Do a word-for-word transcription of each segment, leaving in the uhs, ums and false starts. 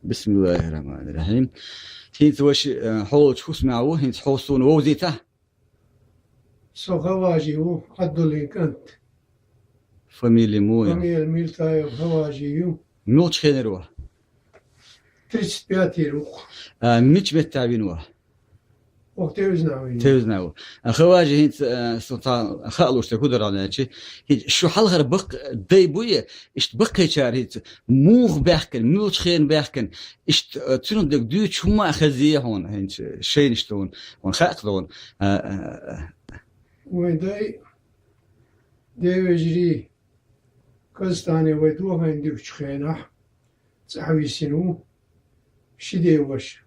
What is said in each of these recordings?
Бисмиллахир-рахманир-рахим. ХӀинца ваша, э, хьолчу хӀусамехь ву, хӀинца хьо суна вовзийта? Со Хаважи ву, Ӏабдуллин кӀант. Фамилия муха ю? Фамилия Миртаев Хаважи ю. Муьлхачу хенара ву? Тридцать пятый ву. А, мича меттехь вина ву? Ох, Тевзна вина. Тевзна ву. А, Хаважи, хӀинца, а, со цхьа хаалуш ца хӀу дара аьлча, хӀинца шу хьалхара баккха дай буй, иштта баккхийчара хӀинца муха баьхкина, муьлхачу хенахь баьхкина, иштта, а, цуьнан дерг дуьйцуш хӀумма а хезий хьуна, хӀинца шайнаш тхуна, хьуна хаьа-кх тхуна. А, а, а. Вайн дай, ден вежарий, Казахстане вай дохийна дигучу хенахь, цӀахь висина ву ши ден ваша.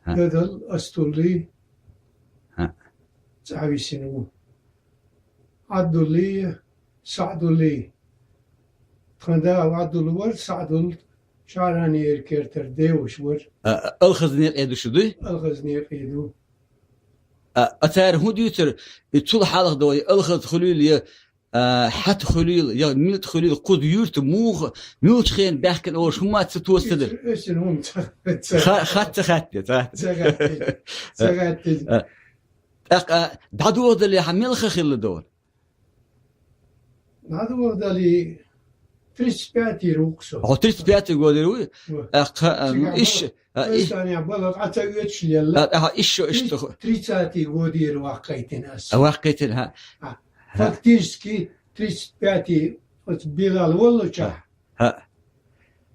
ХӀаъ. Дадал Астуллий. ХӀаъ. ЦӀахь висина ву. Ӏабдуллий, Саъдуллий. Тхан да Ӏабдулла вара, Саъдулла Шаранера кертара деваш вара. А, а, Алхаза некъе ду шу дуй? Алхаза некъе ду. А, а цара хӀун дуьйцура, и цул хьалха догӀу, и Алхаза хуьлийла я, а, Хьата хуьлийла, я Милта хуьлийла, кхуза юьрта муха, муьлхачу хенахь баьхкина олуш хӀумма ца тосадара. Эсна хӀума ца, ца, ха-, хатта ца хаттира, ца? Ца хаттира, ца хаттира. А, тӀаккха, а, дӀадоладале хьан мелха хилла догӀу? ДӀадоладале, тридцать пятый ву-кх со. Хьо тридцать пятый годера вуй? Ву. ТӀаккха, а, цигахь иш-, бала-, а, и- Казахстанехь бала Ӏа ца оьцуш лелла. А, а, иш-, иш- Тридцать-, тридцатый годера ваккхийтина ас. А, ваккхийтина, хӀаъ. А, хӀаъ. Фактически тридцать пятый оцу Билал воллучохь. ХӀаъ.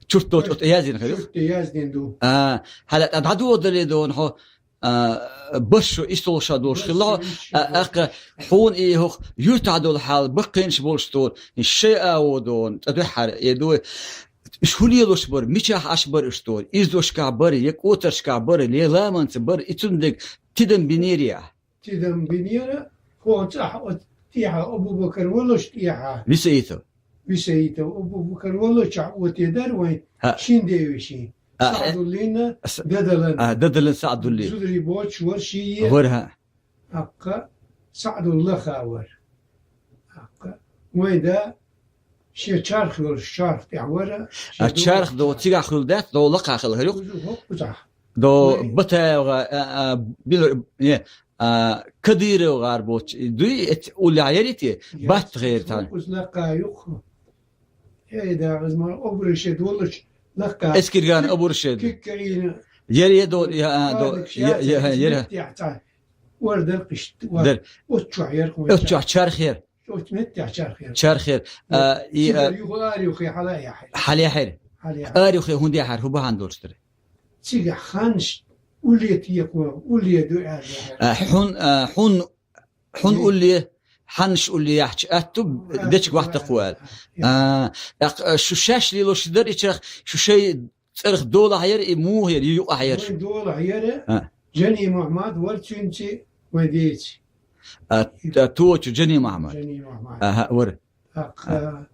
Чурт доцу оцу яздина хир ю? Чурт яздина ду. А, хьала дӀадоладале догӀу хьо, а, бархӀ шо иштта долуш долуш хилла хьо, бархӀ шо иштта а, долуш. ТӀаккха хьуна и хӀокху юьртахь долу хьал баккхийнаш болуш догӀу, и шайн а ву догӀу, тӀадуьххьара э ду, уьш хӀун лелош бара, мичахь Ӏаш бара уьш догӀу, изошкахь бара, я кӀотаршкахь бара, я ламанца бара, и цундерг тидам бинера ахь? Тидам бинера, хӀокху цӀахь оцу тӀехьа Абу-Бакар волуш тӀехьа. Висаитов. Висаитов, Абу-Бакар воллучохь оьтуьйтура вайн, хӀаъ, шина ден вешин. А, Саъдуллина, с-, Дадалан. А, Дадалан Саъдуллин. Зударий боцуш вара ший. Вара, хӀаъ. ТӀаккха Саъдулла лаха вара. ТӀаккха вайн да шен чарх йолуш, чарх тӀехь вара. А, шен чарх догӀу цигахь хуьлу дац, догӀу лакхахь хилла хир ю-кх. Кхуза хӀокхузахь. ДогӀу, вайн БатаевгӀа, а, а, била-, не, а, КадыровгӀар боцу, дуй, эц уллехь яри те? Яц, Батт гӀерта. ХӀокхуза лакха ю-кх. Эй, да, иза ма Абуршед волуш лакха. Эскирган Абуршед. Кик-, кик-, кик-, яри, я до, я, а, до, я, я, я, яри. Меттехь цхьа вар дара кхишта, вар. Дара. Оцу чохь яра хӀума. Оцу чохь чарх яра. Оцу меттехь чарх яра. Чарх яра. Вот. А, и, а, цигара юха ара юххе хьала яхьира. Хьала яхьира. Хьала яхьира. Ара юххе хӀунда яхьира, хӀун бахьана долуш дара? Цигахь ханаш улле текхо, улле ду аьлла яхьира. А, хьун, а, хьун, хьун улле, хьанаш улле яхьча атта ду, дечиг вахтакхо аьлла. А, тӀаккха, а, шу шаьш лелош дара и чарх, шу шайн цӀарах долахь яра, и муха яра, и юкъахь яра шу? Вайн долахь яра, а, Жани Мухьаммад вара цуьнца, вайн деца. А, т-, Тохачу Жани Мухьаммад. Жани Мухьаммад. Аха, вара. ТӀаккха, а,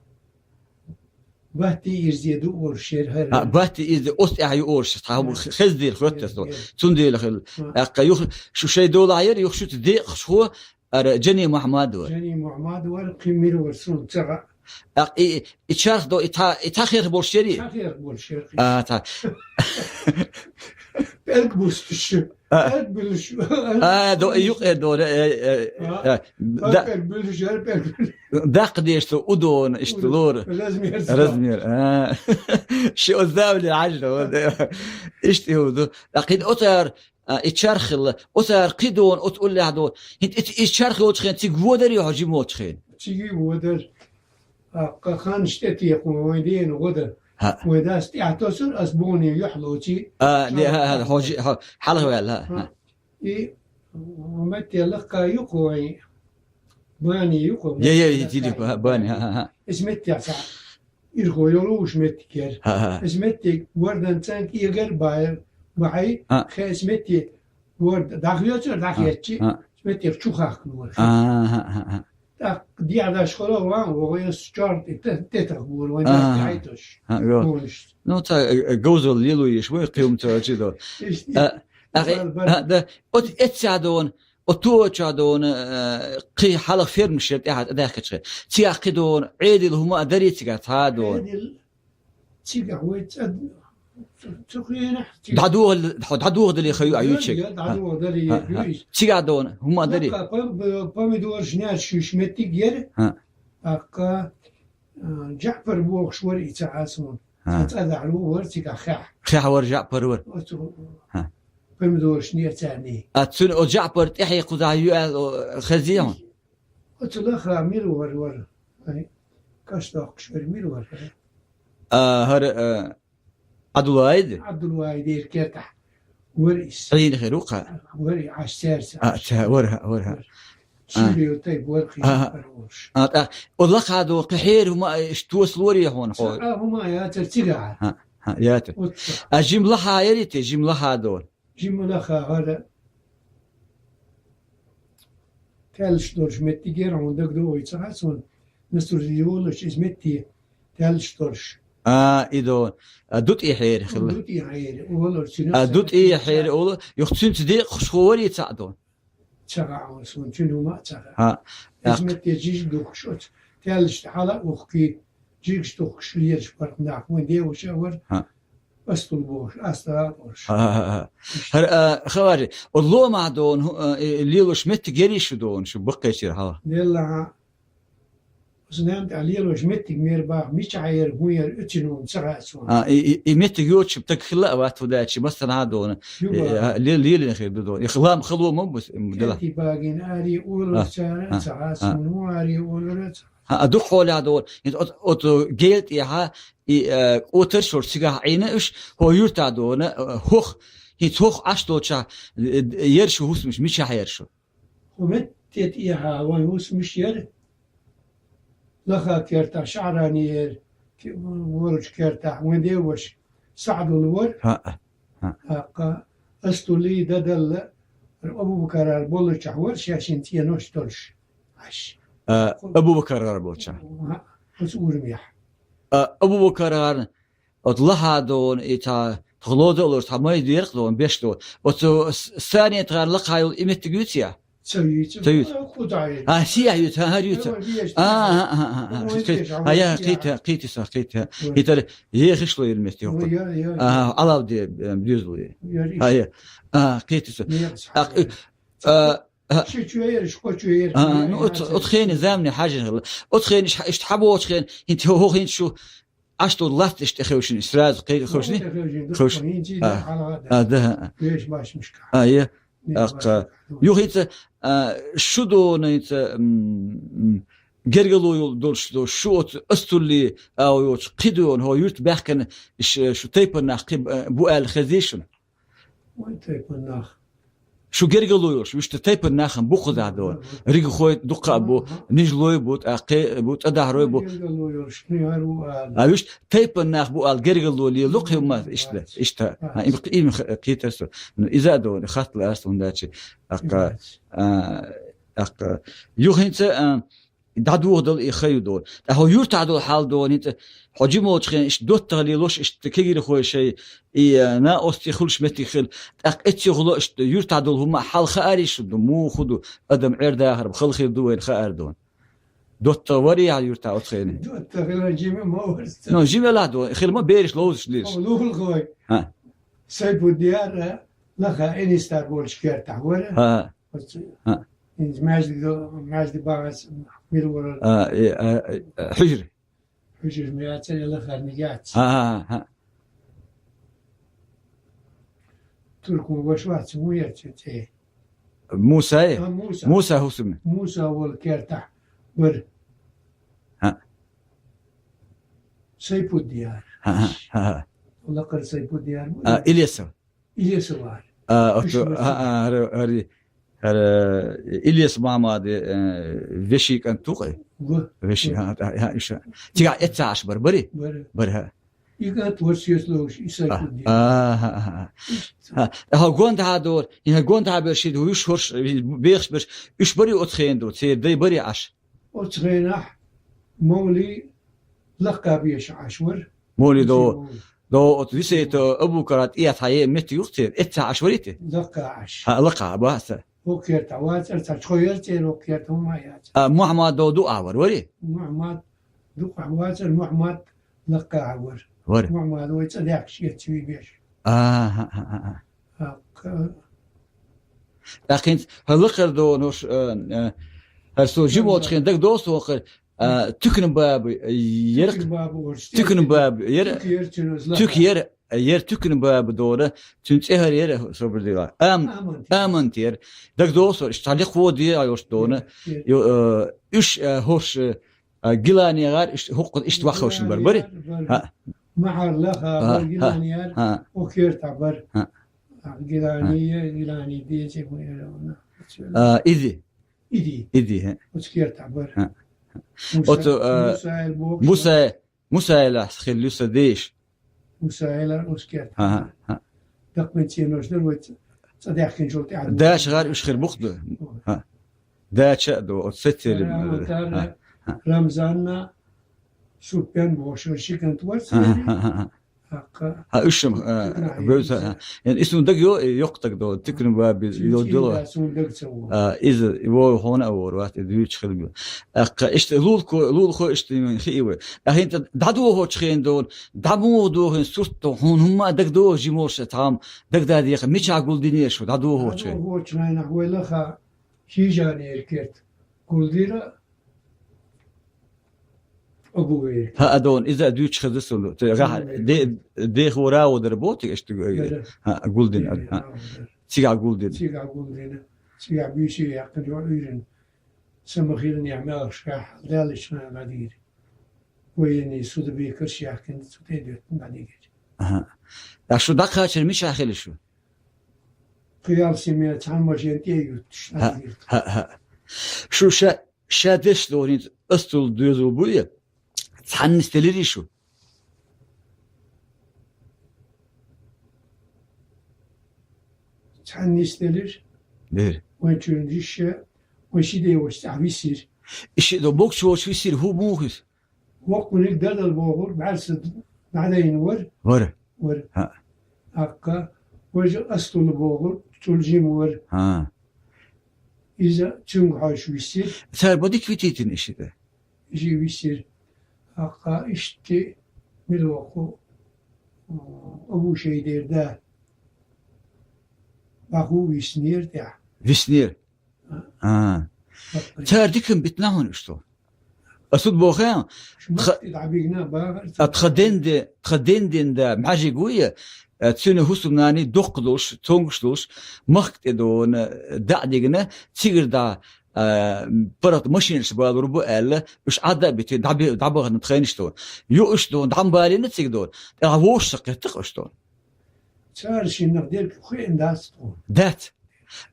Батти Ирзе ду олуш яра хӀара. А, Батти Ирзе, оцу тӀехь ю олуш, цхьа хӀума хездира, хоьттуш со. Яра, яра. Цундела хилла. А. ТӀаккха юха, шу шайн долахь яра, юха шуьца декъашхо, ара Жани Мухьаммад вара. Жани Мухьаммад вара, кхин мила вара суна ца хаьа. ТӀаккха и, и чарх до, и цхьа, и цхьа херх болуш яри? Цхьа херх болуш яра. А, цхьа. ПӀелг бустуш. А. ПӀелг буьллуш. А, до, и юкъера дора, э, э, а, э, да. ПӀелг буьллуш яра, пӀелг буьллуш. Даккха дезаш цо у дона, иштта лора. Размер. Размер. А. Ши оздавле хьажа, вот. Иштта и хӀу ду. ТӀаккха хӀинца оцара, а, и чарх хилла, оцара кхин дона, оцу уллехь дона. ХӀинца и, и чарх йолчу хенахь цига водари хьо жима волчу хенахь? Цига водар. ТӀаккха ханаш тӀетекхо вайн дена гӀо дан. ХӀаъ. Вайн дас тӀаьхьа тосура, ас боне юьхь лоций. А, де, хӀа, хӀа, хьо жи-, хьо хьалха ваьлла, хӀа, хӀа. И метте лакха ю-кх вайн, бани ю-кх вайн. Я, я, метте я, лакха ю. Бани, хӀа, хӀа, хӀа. Эс метте цхьа ирхо йолуш меттиг яра. ХӀа, хӀа. Эс меттиг вордан цан кӀегар баьр, бахьий, хӀа, хе эс метте ворд дӀахоьцура, дӀахецчи, хӀа, хӀа, эс меттиг чу хахкалора. А, хӀа, хӀа, хӀа. ТӀаккха дехьа даш хала ван, вогӀу эс чорта тӀе-, тӀетахбора, вайн дас хьайташ. ХӀа, йо. Бонаш. Ну, ца, э, э, говзалла лело еш вай, кхин хӀума ца хилча до. Иштта. А, а, бал-, бал- а, да, оцу эццехь дона, оцу Тохачохь дона, э, кхин хьалха фермаш яра тӀаьхьа тӀедаьхкича. Цигахь кхин дона, Ӏедал хӀума а дарий цигахь цхьа а дона? Ӏедал цигахь вай цӀа-, Цу хенахь цига. ДӀадугӀал-, хьо дӀадугӀадале ха ю а ю цига? Я, дӀадугӀадале ю иза. Цига а дона, хӀума а дарий? Лакха пом-, помидораш, нерш юш меттиг яра. ТӀаккха, а, Джаъфар бохуш вара и ца хьа суна. Цхьа цӀа дахьа ву вара цига хехь. Хехь вара, Джаъфар вара. Оцу помидораш нерцарний. А цуьнан о Джаъфар тӀаьхье кхузахь ю аьлла, о, хезий хьуна? Оцу лаха мила вара вара? Ай, каш доккхуш вара мила вара? А, хӀара, а, Ӏабдулвахьид? Ӏабдулвахьидера кертахь вара иза. Ӏийна хир ву кхаъ? Вара и Ӏаш цаьрца. А, ца-, вара, вара. Шуьйре тайпа вара кхин вара волуш. А, тӀаккха, о лаха дона кхин хьеран хӀума а иштта тосалорий хьуна хьо? А, хӀума а яцара цигахь. А, а, яцара. Оццу. А жима лаха ярий те, жима лаха дона? Жима лаха хӀара таьллаш долуш меттиг яра, хьуна дагадогӀий ца хаьа суна, Насрудин волуш иза метте таьллаш долуш. А, и до, а, дутӀе хьеран хилла. ДутӀе хьеран, олура цуьнан. А, дутӀе хьеран, олу, юха цуьнца декъахуш хӀо варий цхьаъ дона? Ца хаьа суна, цуьнан хӀума а ца хаьа. Иза метте жижиг духкуш оцу, таьллашна хьала а ухкий, жижигаш духкуш лелаш бара нах, вайн деваша а вара. Астул бохуш, астагӀа а бохуш. ХӀара, а, хавари, о ломахь дона, хӀу-, а, и, лелош меттиг ярий шу дона, шу баккхийчера хьала? Деллахьа, оцу нанна тӀехь лелош меттиг мера баха, мичахь яра, хӀун яра, оьцина ву ца хаьа суна. А, и, и, и меттиг йоцуш таг хилла а вац хӀу даьлча, массанхьа а дона. Юха. Э, а, ле-, лелина хир ду дона. И хила-, хало ма бу с-, м, дела. Кенти багина аре олура цара, а, ца хаьа суна, хӀун аре олура ца. А, а дукха хьолехь дона, хӀинца оцу, оцу гел тӀехьа, и, э, кӀотар шура цигахь Ӏийна уьш, хӀо юьртахь дона, э, хӀокху, хӀинца хӀокху Ӏаш долчохь, э, яра шу хӀусамаш, мичахь яра шу? ХӀу метте тӀехьа вайн хӀусамаш яра, лаха кертахь ШаӀрани яра, ки-, волчу кертахь вайн деваша СаӀдул вара. ХӀаъ, хӀаъ. ТӀаккха Астули, Дадалла, Абу-Бакарара боллучохь вара шаьшшинна цӀенош долуш. Аш. А, Абу-Бакарара болчохь. ХӀаъ, оцу урамехь. А, Абу-Бакарара, оцу лаха дона, и цхьа, тхо лоза а лозуш, цхьа майда деркъа дона, беш дона. Оцу с-, санетахара лакха йолу и меттиг юьйцу я? Ца юьйцу. Ца юьйцу. Кху дӀа а. А, сиа юьйцу, хӀа, хӀара юьйцу. Шу кхета, кхета, кхета, кхета. ХӀетара ехиш ло йина меттиг. Ага, Ӏалав де, э, доьзал е. А, я. А, кхета со. А, а, Ши чу яра, ши кхо чу яра. А, ну, оцу, оцу хене замане хьажина хилла. Оцу хене иштта, иштта хьабогӀучу хене, хӀинца хӀо-, хӀо-, хӀинца шу Ӏаш долу латта иштта тӀе хевшина, сразу кхе-, хевшина? ТӀе хевшина, хевшина? А, а, да, а. Веш башмашка. А, я. Веш башмашка. Юха хӀинца, а, шу дона хӀинца, м, м, гергало йолу долуш ду, шу оцу Астулли, а, йоцу кхидона, хӀо юрт баьхкина, ш-, шу тайпан нах кхин, а, бу аьлла хезий шуна? Вайн тайпан нах. Шу гергало йолуш, вуьшта тайпан нахам бу кхузахь дона. Ригахой дуккха а бу, нижлой бу, тӀаккхе бу, цӀадахьрой бу. Гергало йолуш, кхин хӀара ву ала. А вуьшта тайпан нах бу ала гергало лело кхин ма иштта, иштта. А, им, им х-, кхетар со. Ну, иза а дона, хатта лаьара со хӀунда аьлча, тӀаккха, а, тӀаккха. Юха хӀинца, а, ДӀадохадала и ха ю дона. Ткъа хьо юьртахь долу хьал дона, хӀинца хьо жима волчу хенахь иштта доттагӀа лелош, иштта кегирхой шай, и, а, накъостий хуьлуш меттиг хила. ТӀаккха эццехула иштта юьртахь долу хӀума хьал хаарий шу ду, муха ду, адам Ӏер-дахар хала хир ду вайна хаар дона. ДоттагӀа варий хьан юьртахь оцу хенахь? ДоттагӀа хила жима ма вара. Ну, жима лахь дона, хила ма бераш ловзуш лелаш. Хьо лулахой. ХӀа. Сайпуддияр, лаха Энистар болчу кертахь вара. ХӀа. Оцу, хӀа. ХӀинца маьждиг до-, маьждиг багӀас мила вара. А, э, а, э, хьуьжар. Хьуьжар ма яцара, лахарниг яц. ХӀа, хӀа, хӀа. Туркун ваша вац, ву яц цӀе. Мусай? А, Муса. Муса хӀусам. Муса волу кертахь бара. ХӀа. Сайпуддияр. ХӀа, хӀа, хӀа, хӀа. Лакхара Сайпуддияр бу. А, Илесов. Илесов вара. А, уьш оцу, вара. А, а, хӀара, хӀара, хӀара Илес Махьмади, э, вешин кӀант ву кхе? Ву. Вешин, ву. ХӀа, хӀа, хӀа, уьш. Цигахь эццахь Ӏаш бара, бари? Бара. Бара, хӀа. И кӀант вара соьца ловзуш, и Сайпуддин. А, а, хӀа, хӀа, хӀа. ХӀа, хьо гондахьа дора, хьо гондахьа берш, уьш хӀорш, бехаш берш, уьш бари оцу хенахь ду, церан дай бари Ӏаш? Оцу хенахь Мовли лакха беша Ӏаш вара. Мовли до, Мовли. До оцу Висайта Абу-Бакара тӀе хьан е меттиг юхтера, эццахь Ӏаш варий те? Лакха Ӏаш. ХӀа, лакха, бац. ХӀокху кертахь вацара, цхьа чхо яра цӀера хӀокху кертахь, хӀума яцара. А, Мухьаммад до дукъахь вара, вари? Мухьаммад дукъахь вацара, Мухьаммад лакха вара. Вара. Мухьаммад вай цӀа даьхкаш эцций беш. А, а, а, а, а. ТӀаккха хӀинца хӀара лакхара догӀу хӀорш, а, а, хӀара со жима волчу хенахь дагадогӀу со хӀокхара, а, Туькан баба яра. Туькан баба яра. Туька яра, яра Туькан баба догӀу, цуьнан цӀе хӀара яра, собар дела. Ам-, Амант яра. ДагадогӀу со, иштта цхьа лекха вода йолуш догӀу. Йо, а, уьш, а, хӀорш, а, А, Гилани гӀар иштта, хӀокху иштта ваххавшина бара, бари? Гилани яр, бар. ХӀаъ. Махьар лаха, ХӀаъ, бар, хӀаъ, Гилани яр, хӀаъ. Оцу кертахь бар. ХӀаъ. А, Гилани, ХӀаъ. Гилани деза, хӀун яра вана. А, Иди. Иди. Иди, хӀаъ. Оцу кертахь бар. ХӀаъ. Муса-, Оцу, а, Мусаил бохуш. Мусай-, Мусайлахь хилла ю сан деш. Мусайлахь оцу кертахь. ХӀаъ, хӀаъ. Даккхийчу цӀенош дара вай ца-, цӀа даьхкинчул тӀаьхьа. Дача гӀар уьш хир бу-кх ду. ХӀаъ. Дача а ду, оцу сацерим. Рамзанна, хӀаъ, хӀаъ. Рамзанна, Суппен бохуш, ши кӀант вара церан. ХӀаъ, хӀаъ, хӀаъ, хӀаъ. ТӀаккха. ХӀаъ, уьш-м, а, Туьканахь бевза, хӀаъ. Ян и суна дага йо, йоккха дага до, Туькан баби, йо, цуьнан дило. Да, суна дага ца во. А, иза, и вову хьуна а вора, вац, и дуьйцуш хила бу. ТӀаккха иштта лулахо, лулахо иштта хи-, хиъ вай. ТӀаккха хӀинца дӀадохочу хенахь дона, дӀа муха дохийна сурт ду, хьуна хӀумма а дага догӀу жимоша, тхьам дага даьдехьа, мичахь гулдинера шу, дӀадохочу хенахь? ДӀадохочу хенахь вай лаха Шижанера керта гулдира, Абу вер. ХӀаъ, а дона, иза а дуьйцуш хеза суна. Те, гахь, де-, деха вара а вадар бо, те, иштта, Яра. ХӀаъ, гулдина, Яра, хӀаъ. Вадар. Цигахь гулдина. Цигахь гулдина. Цигахь буьйсий яьккхина, йо, Ӏуьйрана. Сан ма хилла яхь мелхаш гахь, Далла чхьана дӀадигира. Военный судебекарш яьккхина, цу тӀе а доьттина дӀадигира. Аха. Ткъа шу дӀакхачар мичахь хили шу? Кхин ял семья цхьана машен тӀе а юттуш, ХӀаъ, дӀадигира. ХӀаъ, хӀаъ. Шу ша Ша деш дохийна астул доьзал буй, цхьаьна нисделирий шу? Цхьаьна нисделира. Дер. Вайн чуьра диша, вайн ши деваш цӀахь висира. И ши до бокчочу висира, хӀун муха висира? Воккханиг дадал бохура, бӀаьрса дӀадайна вара. Вара. Вара. ХӀаъ. ТӀаккха, важа астул бохура, цул жима вара. ХӀаъ. Иза цуьнга хьожуш висира. Цара бадик витийтина иштта? Жи висира. ТӀаккха иштта мила воккху, а, Абу Шайдера да. Баху виснера тӀехь. Виснера? А. А. Баккхий. Цара дикан битина хьуна иштта? Ас хӀуд боху, Шу тха-, махка тӀе дӀабигна бахар а, тха денде-, тха денден да, Мхьажиг вуй, а, цуьнан хӀусамнани доккха долуш, цомгуш долуш, махка тӀе дона, дӀа а дигна, цигара дӀа, а, паргӀат машинаш балур бу аьлла, уьш Ӏадда а битина, дӀаби-, дӀабахана тхайнаш дона. Юуш дона, дӀа ма балийна цига дона. ТӀаккха вовшах кхетта-кх уьш дона. Цара шиннах дерг хиъна дац тхуна. Дац.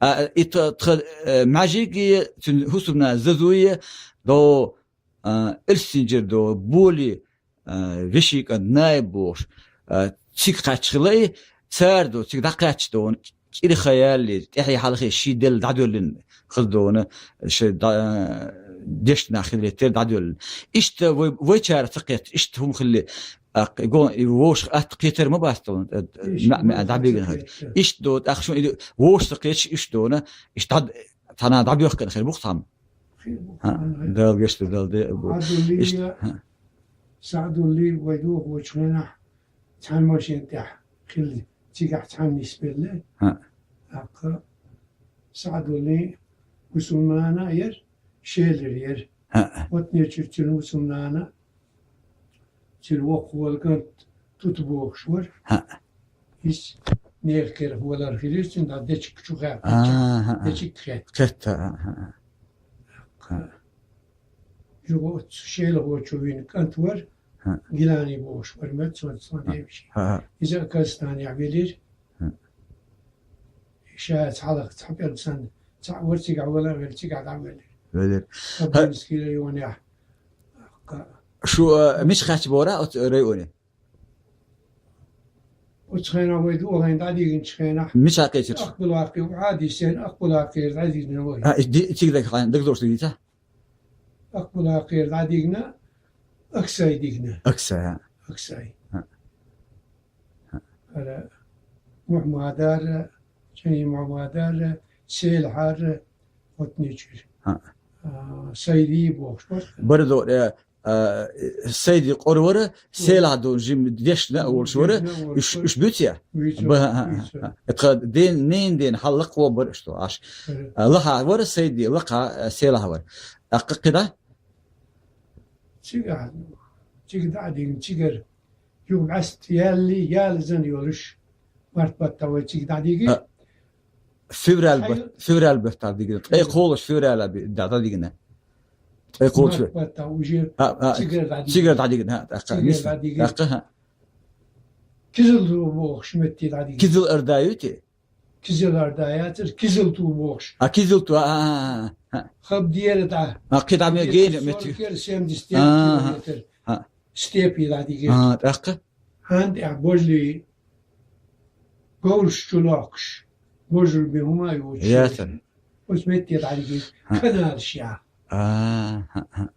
А, и тха, тха, э, Мхьажиге, цуьнан хӀусамнана Зазуе, до, а, Эльсинджер до, Боли, а, вешин кӀант Наиб бохуш, а, цига кхаьчча хилла и, цара до, цига дӀакхаьчча дона, кӀира хан яллера, тӀаьхье-хьалхе ший делла дӀадоьллина хила дона, шайн дӀа-, дешна хилийтар дӀадоьллина. Иштта вай, вайчара ца кхетта, иштта хӀума хилли, а, го-, и вовшах атта кхетар ма бац тхуна, э, э, Иштта маьӀ-, маьӀ вовшах ца дӀабигна хир. Кхетта. Иштта до, тӀаккха шуна и вовшах ца кхетча, иштта дона, иштта дӀа-, цхьана дӀабоьхкина хир бу-кх тхьамма. Хир бу-кх. ХӀаъ, тхьамма, хир. Дала гечдар, Дала де а бу. Ӏадуллий, Иштта, хӀаъ. СаӀдуллий вай дохочу хенахь цхьана машен тӀехь хилла, цигахь цхьана нисбелла. ХӀаъ. ТӀаккха СаӀдуллий хӀусамнана яра, Шелара яра. ХӀаъ. Ватнечуьра цуьнан хӀусамнана, цуьнан воккхаволу кӀант Тута бохуш вара. ХӀаъ. Иза нехан кара валар хилира, цуьнан дӀа дечиг чу хаьттича, А, хӀаъ. Дечиг кхетта. Кхетта, хӀаъ, хӀаъ. ТӀаккха. Юха оцу шелахочо вина кӀант вара, ХӀаъ. Гилани бохуш вара, мет цо, цо ХӀаъ. Девши. ХӀаъ. Иза а Казахстанехь велира. ХӀаъ. Ша цхьалха цхьа пӀелг санна, цхьаъ вара цигахь вала а велла, цигахь дӀавелира. Велира. Хабаровский районехь. ТӀаккха. Шу, а, мича кхаьчна бора оцу районе? Оцу хенахь вай дохийна дӀадигначу хенахь. Мича кхечира? Ахбулакхе, Ӏадисен, Ахбулакхера дӀадигна вай. А, ди-, цига даг хьан, дагадогӀуш дигийта? Ахбулакхера дӀадигна, Аксай дигна. Аксай, а. Аксай. А. А. ХӀара Мухьаммадара, Чани Мухьаммадара, Селхьара, Ватнечуьра. А. А, Сайди бохуш вара. Бара до, э, а, Сайди къора вара, селахь ду жим дешна а волуш вара, уьш, уьш буьйцу я? Буьйцу, Ба-, а, а, буьйцу. А. Тха ден, нен ден хьаллакхо бара ишто, аш. Бара. А, лаха вара Сайди, лакха, а, селахь вара. ТӀаккха кхидӀа? Цига, цига дӀа а дигна, цигара. Юха бӀаьста ялли, ялизан йолуш. Март баттахь вай цига дӀадиги. А, февраль бат-, февраль баттахь дигна. Ткъе кхолуш февраль а би-, дӀа-, дӀадигна. Ткъе кхолуш. Март баттахь уже А, а, цигара дӀадигна. Цигара дӀадигна, а, тӀаккха. Цигара дӀадигна. ТӀаккха, а. Кизил ду бохуш метте дӀадигна. Кизил Орда ю те? Кизил Орда яцара, Кизил ту бохуш. А, Кизил ту, а, а, а, а. Хаб дера дӀа. А, кхидӀа ме гена метте. Сорок семьдесят А, а, километр. А. Степи дӀадигира. А, тӀаккха? Хьан тӀехь божли говраш чу лохкуш. Божур бен хӀума а йоцуш. Яцара. Оцу метте дӀадигира. А. Каналаш я. А, а, а.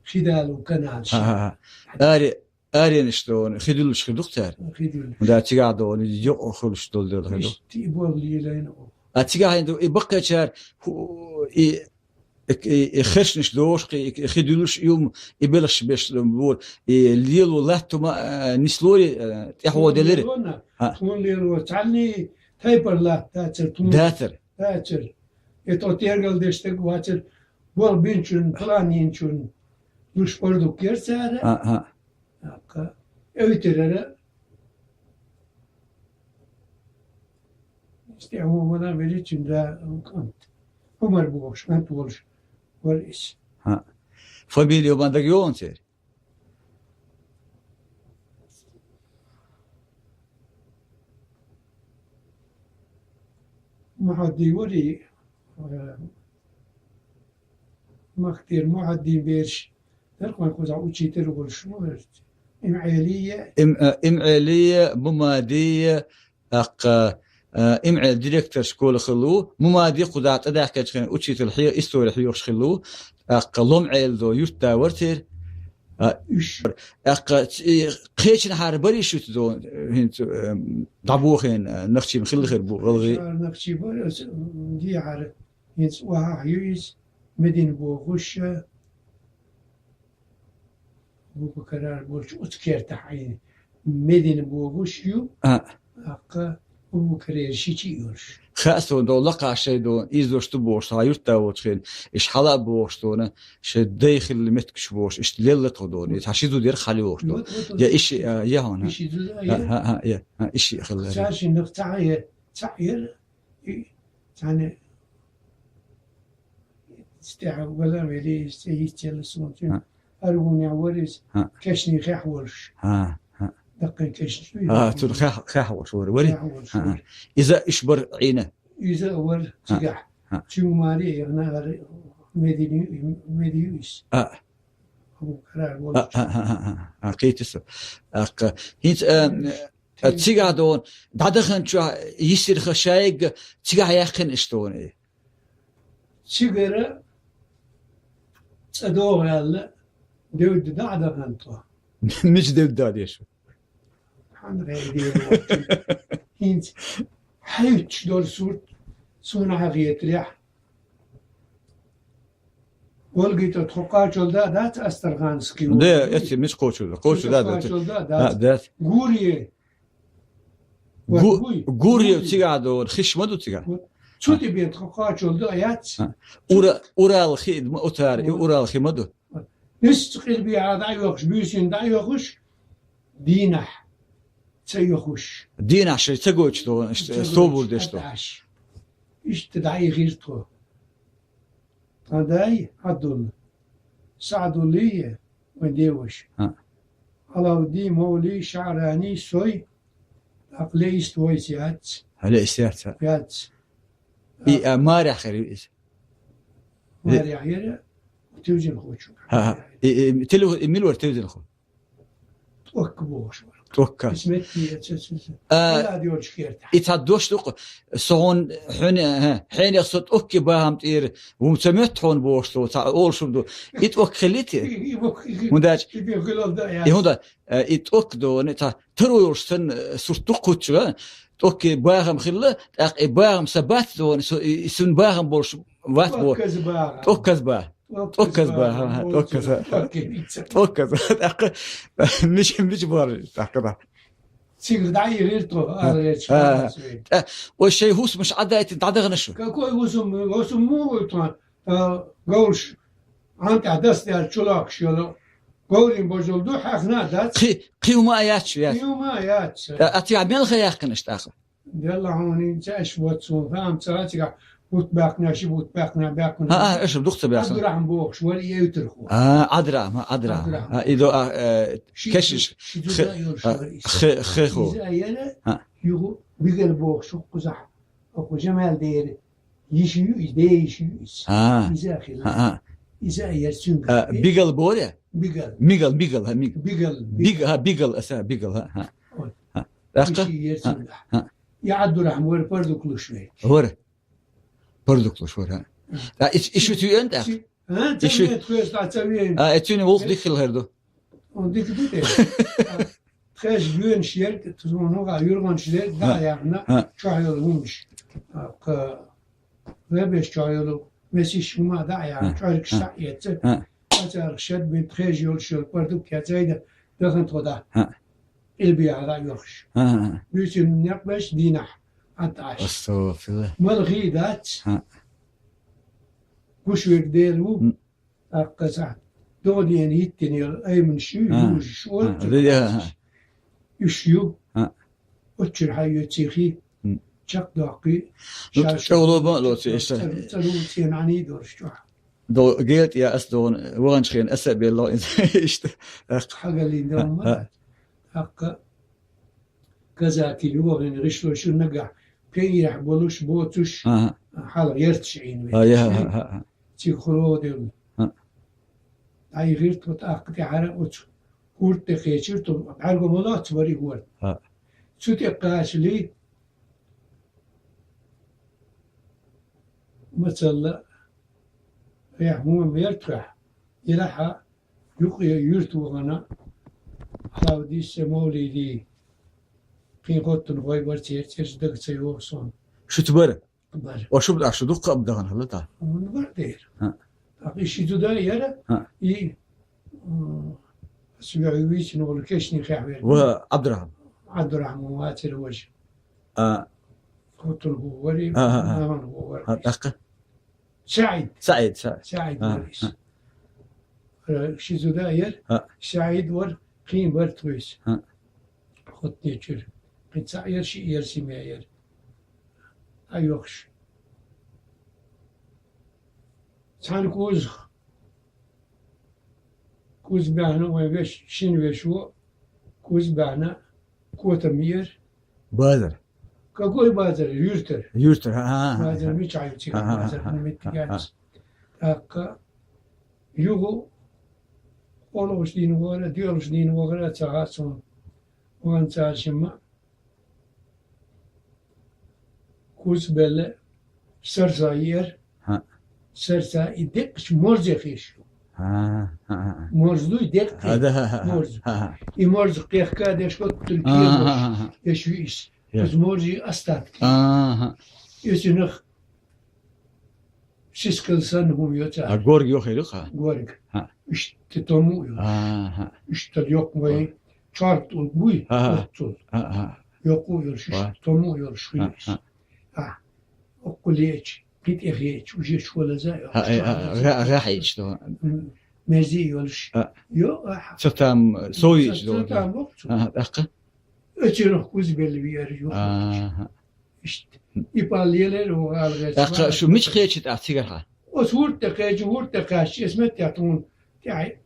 Ши далу каналаш. А, а, а. Аре, аренаш дона, хи дуьллуш хир ду-кх цара? Хи дуьллуш. Да, цигахь дона, юкъа хуьлуш долу дела хир ду. Иштта и болу лелайна оха. А цигахь хӀинца ду, и баккхийчара, хӀу-, и, и, и, и хершнаш дохуш, и, и хи дуьллуш, и хӀума, и белхаш беш бора, и лело латта хӀума, а, нислори, а, тӀаьхьо делира. Лело на, А. Тхуна лело, цхьанний тайпара латта дацара, тхуна. Дацара. Дацара. И тхо тергал деш стаг вацара, болх бинчун, план йинчун, луш бардук яра цара. А, а. ТӀаккха эвтарара, стегӀа ву мала величун да, кӀант. Умар бохуш, кӀант волуш, вара иза. А. Фамилия ма дага йогӀун церан? Мухьадди вари, э, Махтер Мухьаддин бераш, дара кхойн кхузахь учитель волуш ву, Им Ӏелия. Им, э, Им Ӏелия, Мумадия, тӀаккха, э, Им Ӏел директор школы хилла ву, Мумади кхузахь тӀадаьхкинчу хенахь учитель хье-, истори хьоьхуш хилла ву, тӀаккха Лом Ӏел до юьртда вара церан. А, уьш. ТӀаккха ц-, и, кхечанхьара барий шуьца до, э, хӀинца, э, дӀабохийна, э, нахчий хилла хир бу, гӀалгӀай? Нахчий бара, ас, м, дехьара. ХӀинца охьахь ю иза, Медина бохуш, Абу-Бакарара болчу оцу кертахь Ӏийна. Медина бохуш ю, А. ТӀаккха Абу-Бакарера ши чу йолуш. Хаьа суна до, лакхахь шайн до, иза дош ду бохуш, хьан юьртда волчу хенахь, иштта хьала а бохуш дона, шайн дай хилла меттигаш бохуш, иштта лелла тхо дона, иза хьан ши зуда яра хьала йохуш дона. Вот, вот, вот. Я иши, а, я хьуна. Иши зуда, А, я. а, а, я, а, иши хилла. Цаьршиннах цхьаъ яра, цхьаъ яра, и, цхьаьна стегӀа вала вели, стегӀа йицъелла суна. А. Аргунехь вара иза, А. кешний хехь волуш. А, а. Даккхий кешний. А, цуьнан хехь, хехь волуш вара, вари? Хехь волуш А, а. вара. Иза иш бара Ӏийна? Иза вара А. цигахь. А. Цуьнга маре яхна ара меди ю, меди ю иза. А. Абу-Бакарара А, волуш. а, а, а, а, а, кхетий со. ТӀаккха, хӀинца, а, А, цигахь дона, дӀадаханчохь йисира ха шайга, цигахь яьккхина иштта вон и. Цигара цӀа догӀа аьлла, девдда дӀа а дахана тхо. Мича девдда деш ву? Хьан гӀайде вахча. ХӀинца хьаьвчча долу сурт, суна хьахетарехь. Волгита тхо кхачалда дац Астарханский? Де, эци мича кхочалда? Кхочалда дац. Кхачалда А, дац. дац. Гурье. Гу-, Вот буй. Гурьев Гурье. Цигахь догӀу, хиш ма ду цигахь? Вот. Цу А. тӀе бен тхо кхачалда яц. А. Ура-, Урал хи ма утара, и Вот. Урал хи ма ду? Вот. Нисса къилби а дӀайохуш, буьйсина дӀайохуш, дийнахь ца йохуш. Дийнахь шайн ца гойтуш догӀу, Ца собур гойтуш, деш догӀу. аташ. Иштта дӀайихира тхо. Тхан дай Абдулла, Саъдуллий, вайн деваш. А. Алавдий, Мовлий, Шаърани, сой, тӀаккха леист вайца яц. Хьо леист яц, а? Яц. И, а, марехь хир ю иза? Марехь яра, тевзина хочу. А, а. И, и, телефон, и мила вара тевзина хо? ТӀокка бохуш вара. ТӀокка. Исметти, ца, ца, ца. А, Милад йолчу кертахь. И цхьа дош ду-кх, со хьуна, хьуна, хьенех со тӀокки бахам тӀера, ву ца моьтту хьуна бохуш со, цхьа олуш хӀума ду. И тӀокка хилийти? И, и, и, и, ХӀунда аьлча, и бен хилал да, и яц. ХӀунда, э, и тӀокка доне, цхьа таро йолуш санна, э, сурт ду-кх кхуччура, тӀокки бахам хилла, тӀаккха и бахам сан бац доне, со, и, и сун бахам болуш вац бо. ТӀокказа баха. ТӀокказа баха. ТӀокказ бар, ха, ха, тӀокказ. ТӀокказ. ТӀаккха мича, мича бор, тӀаккха да. Цига дӀаихир тхо, ара гӀерташ, ха. ТӀа, о, шоай хӀусамаш Ӏадайтина дӀадахана шу? Какой хӀусам? ХӀусам мугӀу тхо, а, говраш, гӀантӀа дас дер чулакхаш йола. Говрин божал ду, хьаьхна дац. Кхи, кхи хӀума а яц шу, яц? Кхи хӀума а яц. ТӀа, а тӀа мел ха яьккхина аш тӀаккха? Делла хьона, хӀинца аш вот сона, фам ца цига, бут баьккхина, ши бут баьккхина, баьккхина. А, а, аш дукха ца баьккхина. Ӏабдурахьман бохуш вара и эвтархо. А, Ӏабдурахьман, Ӏабдурахьман. Ӏабдурахьман. А, и до, а, э, ши кешиш, ши хе-, зуда йолуш а, вара и. Хе-, хехо. Иза а яра, а, юху Бигал бохуш хӀокхузахь. ХӀокху Жамал дера. Йиша ю иза, ден йиша ю иза. А. Иза а хила. А, а. Иза а яра цуьнга. А, Бигал бора? Бигал. Мигал, Мигал, ха, Мигал. Бигал, Биг-, Бигал. Ха, Бигал, аса, Бигал, ха, ха. Ой. Ха. ТӀаккха? Йиша яра цуьнга. Ха. И Ӏабдурахьман вара пардуклуш вай. Вара. Пардуклуш вара, ха. А. А, иш, иш ю цуьйан тӀаккха? Ци-, а, иш ю-, ца вен, тхоьш дӀа ца вен. А, э, цуьнан вулх дика хилла хир ду. Он дика ду те. А, тхеш гуьнаш ерг, тхуна гӀа юргӀанаш ерг, дӀа а яхна, а, чохь йолу хӀумаш. А, кха, вебеш чохь йолу, месиш хӀума дӀа а яхна, а, чохь ерг а, схьа а эцна. А. Ацарах шед бин тхеш йолуш йолу пардук я цайда, дахана тхо да. А. Илбияхьа дӀа а йохуш. А, а, а. Буьйсина некъ беш дийнахь, Ӏад Ӏаш. Астагфирулла. Мала хи дац. А. Гуш верг Дела ву. М. ТӀаккха цхьа догӀа дена йиттина йолу айманаш ю, а, южаш, а, оццул ри-, а, а. Уьш ю. А. Оццул хьайоьций хи. М. Чекхдоккхий. Ну, ша чӀогӀа лома а лоций, иштта. ЦӀа-, цӀа-, цӀа-, цӀа-, цӀа-, цӀа-, цӀа-, цӀа-, ду гелтӀа я ас догӀун, ваханчу хенахь аса а белла, иштта. Хьагалин догӀун ма. А, а. ТӀаккха казаки юхагӀина гӀишло шу нагахь, пейрахь болуш, боцуш, ага, хьалха ярташ Ӏийна, а, я, вехаш. А, а, а. Цига хӀуро девлла. А. ДӀайихира тхо тӀаккха тӀаьхьара оцу хӀорда тӀе кхечира тхо, бӀаьрго ма лоццу вара и хӀорд. А. Цу тӀе кхачале, мацалла, эхь, хӀума мер тхехь, и лахьа, юккъе юьрта вахана, Алавдисе Мовлиди, кхин хоттун гӀой бара церан цӀераш дага ца йогӀу суна. Шуьца бара? Бара. О, шу бара, шу дуккха а дахана хилла тӀаккха? Хьуна бара дера. А. ТӀаккха и ши зуда яра, а, и, м, ас вехьа вийцина волу кешнийн хехь верг. Ва Ӏабдурахьман. Ӏабдурахьман вацара важа. А. Хоттун хӀу вари, а, а, а, маман хӀу вари. А, тӀаккха? СаӀид. СаӀид, СаӀид. СаӀид, а, вара иза. А. Э, ши зуда яра. А. СаӀид вара, кхин бара тхуьйсу. А. Хоттинчуьра. Кхин цхьаъ яра, шиъ яра, семья яра. Ӏа йохуш. Цхьана кузах. Куз баьхна вайн веш, шина вешо. Куз баьхна котам яра. Базар. Какой базар? Юьртара. Юьртара, а, а, а. Базар мичахь ю цига, а, а, базар, а, а, меттиг а, а, яц. ТӀаккха юха къолгӀаш дийна вара, доьлхуш дийна вара, ца хаьа суна. Ван цара шимма куц белла, сарса еара. ХӀаъ. Сарса и декъачу морзе хеш ю. ХӀаъ, хӀаъ, хӀаъ. Морз дуй декъе? ХӀаъ, да, хӀаъ, хӀаъ, морз. ХӀаъ, хӀаъ. И морз кхехка деш хӀоттуьлла кехош, деш ю иза. Я. Оцу морзе астатки. ХӀаъ, хӀаъ. Оцунах сискал санна хӀума йо цара. А горга йохийла ха? Горга. ХӀаъ. Иштта тому а йолуш. ХӀаъ, хӀаъ. Иштта йоккха вай чорта тӀулг буй, хӀаъ, хӀаъ, оццул. ХӀаъ, хӀаъ. Йоккха а йолуш, ва, иштта тому а йолуш хуьлу иза. ХӀаъ, хӀаъ. А, оккха леча, кхи тӀе хеча, уже шолаза а йоккха. ХӀаъ, э, а, га-, гахьийча ду. М, мерзи а йолуш. ХӀаъ. Йо, а, ца там, совйича ца, ду. Ца там воккхачу. ХӀаъ, тӀаккха? Оцунах куз белла веара ю. ХӀаъ, хӀаъ. Иштта. И пал елера ву гӀала гӀерташ. ТӀаккха шу мича кхечи тӀаккха цигара хьа? Оцу хӀурда тӀе кхечи, хӀурда тӀе кхаьчча, эс меттехь тхуна тӀаьхьа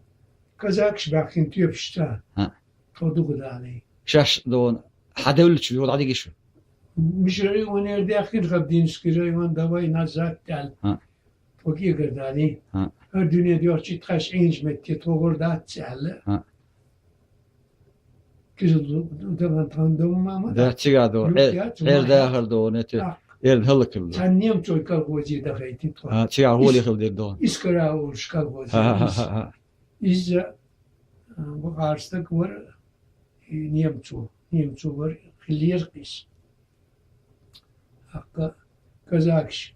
казакаш баьхкина тоьпаш ца. ХӀаъ. Тхо дукха далий. Шаьш дона хьан девллачу юха дӀадигий шу? Мишрайонера даьхкина Хабдинский район, давай назад аьлла. ХӀаъ. Тхо кегара далий. ХӀаъ. ХӀара дуьне доьхча тхаьш Ӏийначу метте тхо гӀур дац аьлла. ХӀаъ. Кизил ду-, ду-, ду-, ду-, ду-, ма, ма, да, цига ду, юкъ э, яц, э, ма дахар яц. Ду, не те, а, э, хӀаллакилла. Цхьа немцой колхозе дахайти тхо. А, цига гӀоле хила дир ду. Искара олуш колхозе. ХӀаъ, хӀаъ, ис-, хӀаъ, хӀаъ. Иза, а, бакъар стаг вара, и немцо, немцо вара, хиллера иза. ТӀаккха казакаш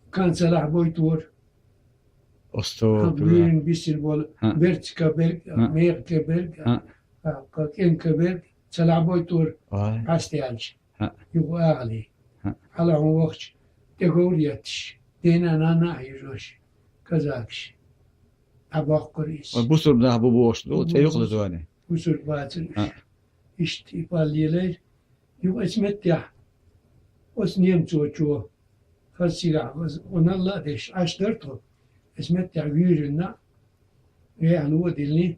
канцалахь бойтора. Остапа. Гуьйрана бисина болу. ХӀаъ. Берцка берг, ХӀаъ. Мекъка берг, ХӀаъ. ХӀаъ, кӀенка берг, ца лаьбой тӀур. Вай. Хьаста яьлча. ХӀаъ. Юха агӀали. ХӀаъ. Хьала хьун вахча, тӀеговр етташ. Дена нана а хьежош. Казакаш. ДӀабоккхур иза. Вай бусурба нах бу бохуш ду, тӀе юкъа лазоне. Бусурба бацар уьш. ХӀаъ. Иштта и пал лелайра. Юха эцу меттехь, оцу немцочо, хаза цигахь ваза, ваналла а деш, Ӏаш дара тхо. Эцу меттехь вуьйрина, гӀехьа ло а диллина,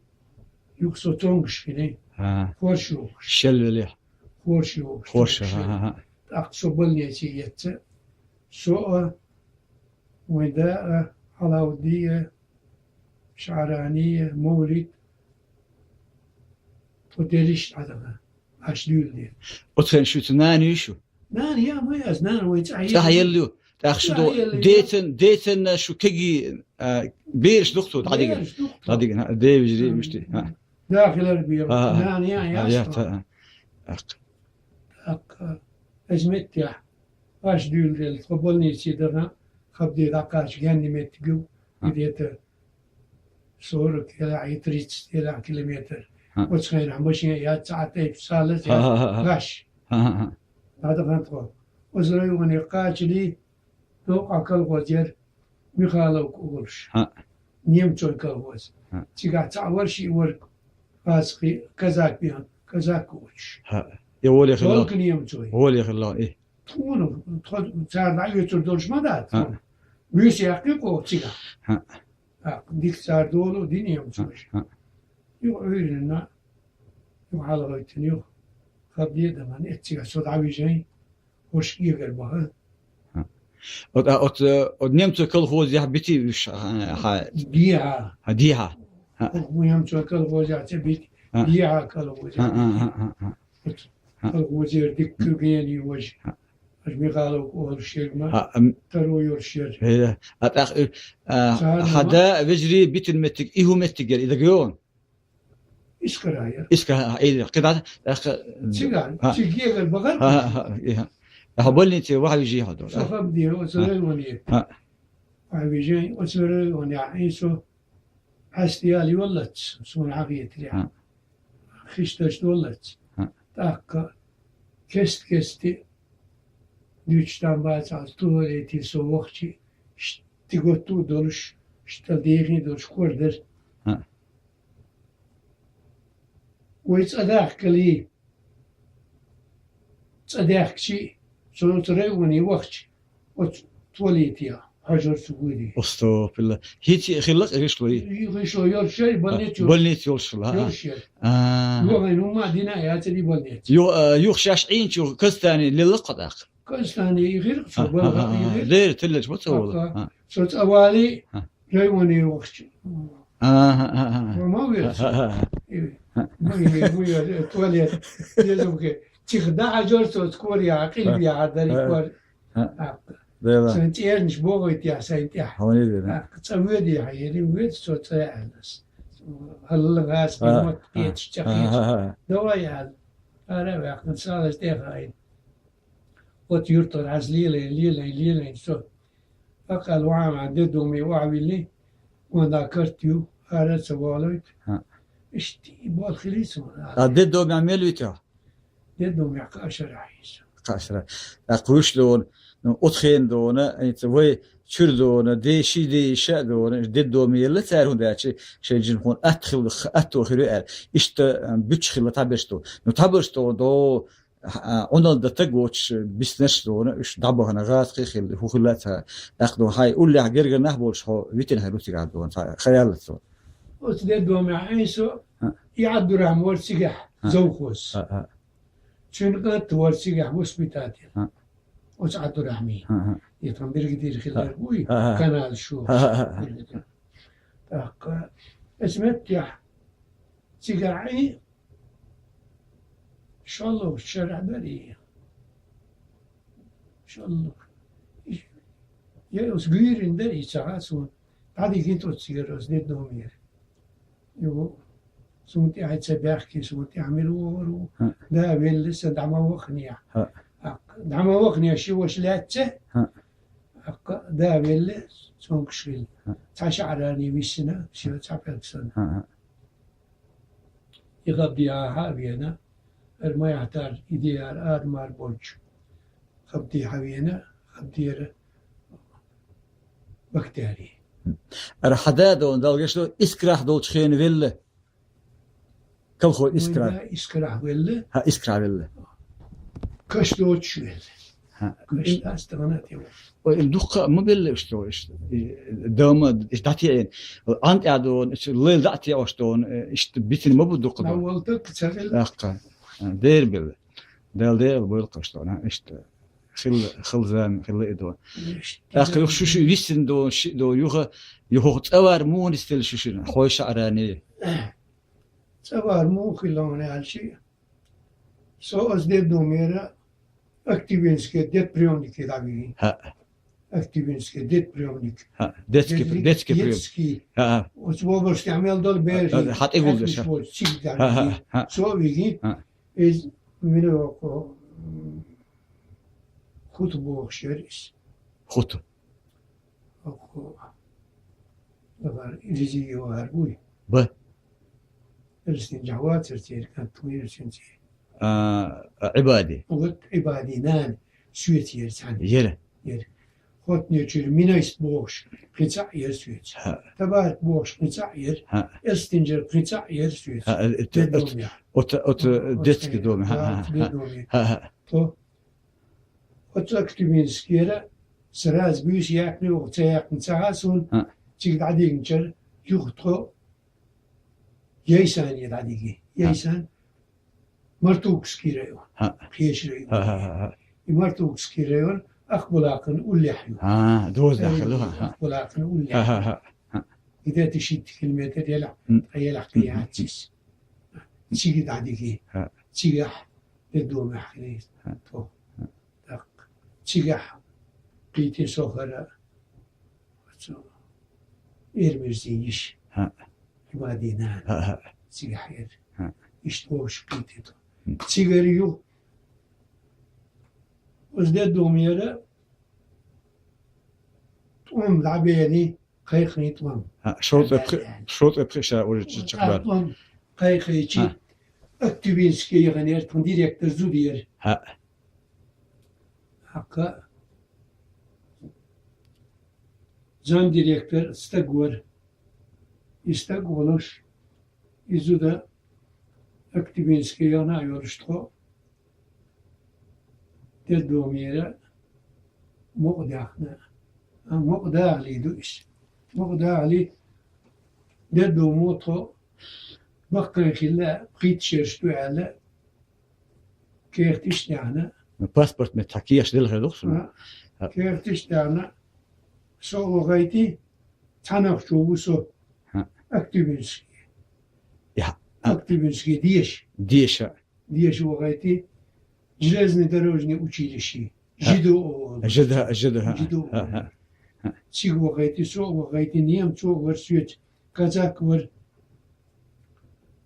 юха со цонгаш хилла, ХӀаъ. Хорш йогӀуш. Шел велехь. Хорш йогӀуш, Хорш, цонгаш хӀаъ, хилла. ХӀаъ, хӀаъ. ТӀаккха со больнице эцна, со а, вайн да а, Хьалаудди а, ШаӀрани а, Мовлид, тхо делиш а дӀадахана, Ӏаш дуьйладелаш. Оцу хенахь шуьца нана юй шу? Нана яа ма яц, нана вайн цӀахь елла ю. ЦӀахь елла ю. ТӀаккха шу ду, цӀахь елла ю. Децан, децанна шу кегий, а, бераш ду-кх цо дӀадигина? Бераш ду-кх цо. ДӀадигина, хӀаъ, девижарий, муьштий, хӀаъ. Да хилар бен, ХӀаъ, хӀаъ. Нана яа, хӀаъ, яц яц, тхо. ХӀаъ, хӀаъ. ТӀаккха, иза меттехь, Ӏаш дуьйладелла, тхо больнице дахана, хабде дӀакхача генна меттиг ю, ХӀаъ. Где-то сорок или тридцать или километр. ХӀаъ. Оцу хенахь машен яц, цхьа а тайпа салаз яц, ХӀаъ, хӀаъ, хӀаъ. Гаш. ХӀаъ, хӀаъ, хӀаъ. ДӀадахана тхо. Оцу районе кхачале, новкъахь колхоз яра, Михаловка олуш. ХӀаъ. Немцойн колхоз. ХӀаъ. Цигахь цхьаъ вара, шиъ вара, хазахи, казак бен, казак воцуш. ХӀаъ. И воле хилла. Только немцой. Воле хилла, и. Тхуна, тхо, цара дӀаоьцур долуш ма дац, ХӀаъ. Тхуна. Вуьйса яьккхи кхо цигахь. ХӀаъ. ТӀаккха дика цара долу дина ям ХӀаъ, цуьнаш. ХӀаъ. Юха Ӏуьйранна, юха хьалагӀойтина, юха хабде а даман, эццигахь со дӀавижай, хӀорш кегар баха. ХӀаъ. От, а, от, э, от немцойн колхозехь бити уьш, а, хьа? Дехьа. Хьа, дехьа. ХӀаъ. Хьо немцойн колхозехь ца бити, ХӀаъ. Дехьа колхозехь. ХӀаъ, хӀаъ, бити. ХӀаъ, хӀаъ, хӀаъ. Оцу ХӀаъ. Колхозера дика куьйгенаш важа. ХӀаъ. Аш Михаловка олуш ерг ма, ХӀаъ, ам, таро йолуш яра. Э, а тӀаккха, э, а, царна хьан ма да вежарий битина меттиг, и хӀун меттиг яра, и дага йогӀу? Искара яра. Искара, хӀаъ, и кхидӀа, тӀаккха, Цига, ХӀаъ. Цига егар бахар. ХӀаъ, хӀаъ, хӀаъ, и хӀаъ. Ахьа больнице вахьа вижий хьо долу? Со хаб дийра, оцу ХӀаъ. Районе. ХӀаъ. Вахьа вижий, оцу районе, и со Хьаста яла йоллац, суна хьахетарехь. ХӀаъ. Хишташ доллац. ХӀаъ. ТӀаккха кест-кесте дуьйцуш там бацахь, туалете со вахча, ш-, тиготта а долуш, шта дехий долуш кор дара. ХӀаъ. Вай цӀа дахкале, цӀа даьхкичи, со оцу районе вахча, оцу туалете хьожура цу гуди. Астагфирулла. ХӀинца хилла гӀишло и? И гӀишло йолуш яра, больница йолуш. Больница йолуш хилла, а? Йолуш яра. А. Юха хӀума а дина а яцара и больница. Ю-, а, юха шаьш Ӏийначу Казахстане лелла-кх тӀаккха? Казахстане и хир, со А, балха а, а, и а. хир. Лера тиллачу ма ца волу. ТӀаккха А. со цӀа вале, А. районе вахча. А, а, а, а. Ма веза. А, а, а, а. Э, ма е, ма е, туалет. Езумке. Чиха дӀахьажора со, цкъор яхьа, къилба яхьа, дарик вар. А. ТӀаккха. Дела. Сайн цӀернаш богӀуьйту яхьа сайн тӀехь. Хьуна дела. ТӀаккха цӀа воьду яхьа, ери воьду со цӀа аьлла ас. ХӀалла гӀазкхи А. мотт кхеташ, чӀа А. кхеташ. А. Давай аьлла. Ара а ваьккхина, салаз тӀехьа айна. Оцу юьртара хьаьжа лелайна, лелайна, лелайна со. Аккъал вахьа детдоме охьавиллий, ван да карт ю, ара а ца валойту. ХӀаъ. Иштта и болх хилий суна. А детдомехь мел витий хьо? Детдомехь кхаа шарахь вий со. Кхаа шарахь. ТӀаккха вуьш дона, ну, оцу хенахь дона, хӀинца вай чуьра дона, деши, деша а дона, детдоме елла цара, хӀунда аьлча шайн жинхуна атта хилла, атто хир ю аьлла. Иштта, а, буьтуш хилла тхьаберш дона. Ну, тхьаберш дона, до А, Ӏуналла дан стаг воцуш, биснарш дона, уьш дӀабахана, гӀазкхий хилла, хӀун хилла а ца, тӀаккха дона, хьайн уллехь гергара нах болуш хьо витина хир ву цигахь дона, цхьа ха яьлла цо. Оцу детдомехь Ӏийна со, А. и Ӏабдурахьман вара цигахь, А. завхоз. А, а. Цуьнан кӀант вара цигахь воспитатель. А. Оцу Ӏабдурахьмин. А, а. И тхан бригадир хилар А. вуй, А, а. канал шу. А, а, а. ТӀаккха, аса меттехь, цигахь Ӏийна, шолгӀа шарахь дара и. ШолгӀа. Я оцу гуьйрина дара и, ца хаьа суна. ДӀадигина тӀо цигара оцу детдомера. Йо, суна тӀехь ца баьхкий, суна тӀехь мила вогӀур ву. ХӀаъ. Да велла сан дӀа ма ваханехь. ХӀаъ. ТӀаккха дӀа ма ваханехь ши ваша лаьцна. ХӀаъ. Аккха да велле, цонкаш хилла. Цхьа шаӀарани виссина, всё, цхьа пӀелг санна. И хабди хьа а вена, эр ма яхтар, идеяр, адамар болчу. Хабди хьа вена, хабдера бактери. Ара хьада дон, далгаш до, искрах долчу хена велла. Колхоз Искра. Вай да Искрах велла. Ха, Искра велла. Каш доцуш велла. Ха. Каш тас тагана тема. Ой, им дукха ма белла уьш то, уьш. И, дома, иш дати эн. Ан тя дон, иш лел дати ош дон, иш битин ма бу дукха. На дон. Волта ца велла. Акка. А, дер белла. Дал дер бойл каш дон, иш. Хилла, хилла зама, хилла и дон. Иш. Акка юх шуш висин дон, ши дон, юха, юха цавар муни стил шушин. Хой шаӀарани. ЦӀа вар муха хилла хьуна аьлча, со ас деддомера Актюбинский дед приёмник дӀавигина. ХӀаъ. Актюбинский дед приёмник. ХӀаъ. Детский, детский приёмник. ХӀаъ. Оцу бобурш тӀехь мел долу бераш. ХӀаъ, хьан тӀе гулдеш, хӀаъ. Цига хӀаъ, хӀаъ, хӀаъ. Со вигина. ХӀаъ. Иза мина око, м, хута бохуш яра иза. Хута. Око, дахар, резиновый буй. Ба. Эрсин жахвацар церг, кантуй эрсин церг. А, а, Ӏибади. Вот Ӏибади нана, соьца яра цхьаьна. Яра. Яра. Хотнечуьра Минайс бохуш, кхин цхьаъ яра соьца. ХӀаъ. Табарик бохуш, кхин цхьаъ яра. ХӀаъ. Эстинчуьра кхин цхьаъ яра соьца. ХӀаъ, э, э, деддомехь. Оцу, оцу, оцу, оцу детский домехь. ХӀаъ, ХӀаъ, ХӀаъ, хӀаъ. Детдомехь. То. Оцу Актюбинскера сразу буьйса яьккхина, оха ца яьккхина ца хаьа суна, ХӀаъ. Цига дӀадигначара юха тхо Яйсане дӀадиги. ХӀаъ. Яйсан Мартуковский район. ХӀаъ. Кхечу район. ХӀаъ, хӀаъ, хӀаъ, хӀаъ. И Мартуковский район Ахбулакхана уллехь ю. ХӀаъ, доза дахьа ю, хӀаъ, хӀаъ. Ахбулакхана уллехь ю. ХӀаъ, хӀаъ, хӀаъ, хӀаъ. Где-то шийтта километр елахь, м, ткъа елахь, м, кхин яц иза. Цига дӀадиги. ХӀаъ. Цигахь деддомехь хилийта. ХӀаъ. То. ХӀаъ. ТӀаккха цигахь кхийтина со хӀара оцу Эрмирзин йиша. ХӀаъ. Ӏибади нана. ХӀаъ, хӀаъ. Цигахь яра. ХӀаъ. Иштта вовшах кхийтина. М. Цигара ю. Оцу деддомера тӀом дӀабеъни, кхайкхийна тӀом. ХӀаъ, шовзткъе пхи, шовзткъе пхи ша уже чу-, чекхбаьлла. ТӀом кхайкхийчи, хӀаъ, Актюбинский яханера тхан директор зуда яра. ХӀаъ. ХӀаккха замдиректор стаг вара. И стаг волуш, и зуда Актюбинский яхана а йолуш тхо, деддомера мукъа даьхна. А, мукъа дахале ду иза. Мукъа дахале, деддомо тхо баккхий хилла, пхийтта шераш ду аьлла, кехаташ даьхна. Ну, паспорт меттахь кехаташ делла хир ду-кх шуна. А, кехаташ даьхна, со вахийти, цхьа нах чу ву со. ХӀаъ. Актюбинский. Я, а. Актюбинский деша. Деша. Деша вахийти, железнодорожный училище. ХӀаъ. ЖДО олу. ЖД, ЖД, хӀаъ. ЖДО олу. ХӀаъ, хӀаъ, хӀаъ. Цига вахийти, со вахийти, немцо вара соьца, казак вара.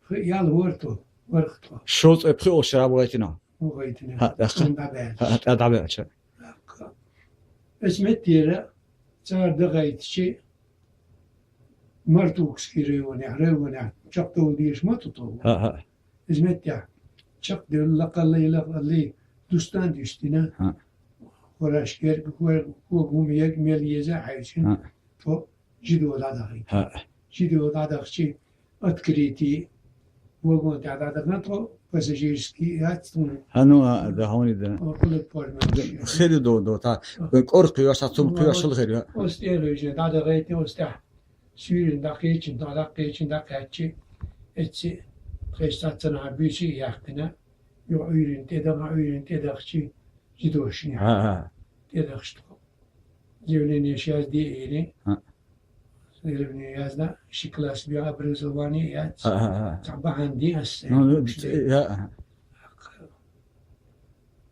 Хи-, ял вара тхо, вара тхо. Шовзткъе пхи олу шарахь вахийтина. Вахийтина. ХӀаъ, тӀаккха. Цунна дӀабаьлча. ХӀаъ, тӀе дӀабаьлча. ХӀаъ. Эс меттера цара дахийтичи, Мартуковский районехь, районехь чекхдовла дезаш ма ду тхо. ХӀаъ, хӀаъ. Иза меттехь чекхдевлла, лакхаллий, лакхаллий, дустан дистина. ХӀаъ. ХӀорш герга, хӀор-, хӀора хӀума ерг мел еза а хьаьвсина. ХӀаъ. Тхо ЖДО дӀадахийта. ХӀаъ. ЖДО дӀадахчи, открытый вагон тӀехь дӀадахана тхо, пассажирский яц тхуна. ХӀаъ, ну, а, да, хьуна да. О, кулак форма. Да, хир ду, ду, та, а, кӀор кхоьш, цхьа цум кхоьш, шул хир ю. Оцу тӀера вижина дӀадахийта, оцу тӀехь суьйрана дӀакхечина, дӀакхечина, дӀакхаьччи, эцци тхайшца цхьацца нах буьйса а яьккхина, юха Ӏуьйрана тӀе даха, Ӏуьйрана тӀе дахчи, ЖДОшна. ХӀаъ, хӀаъ. ТӀедахча тхо. Заявление шаьш де а йина. ХӀаъ. Заявление яздина, ши класс бен образование яц. ХӀаъ, хӀаъ, хӀаъ. Цхьа бахьана дин ас. Ну, ну, я, а.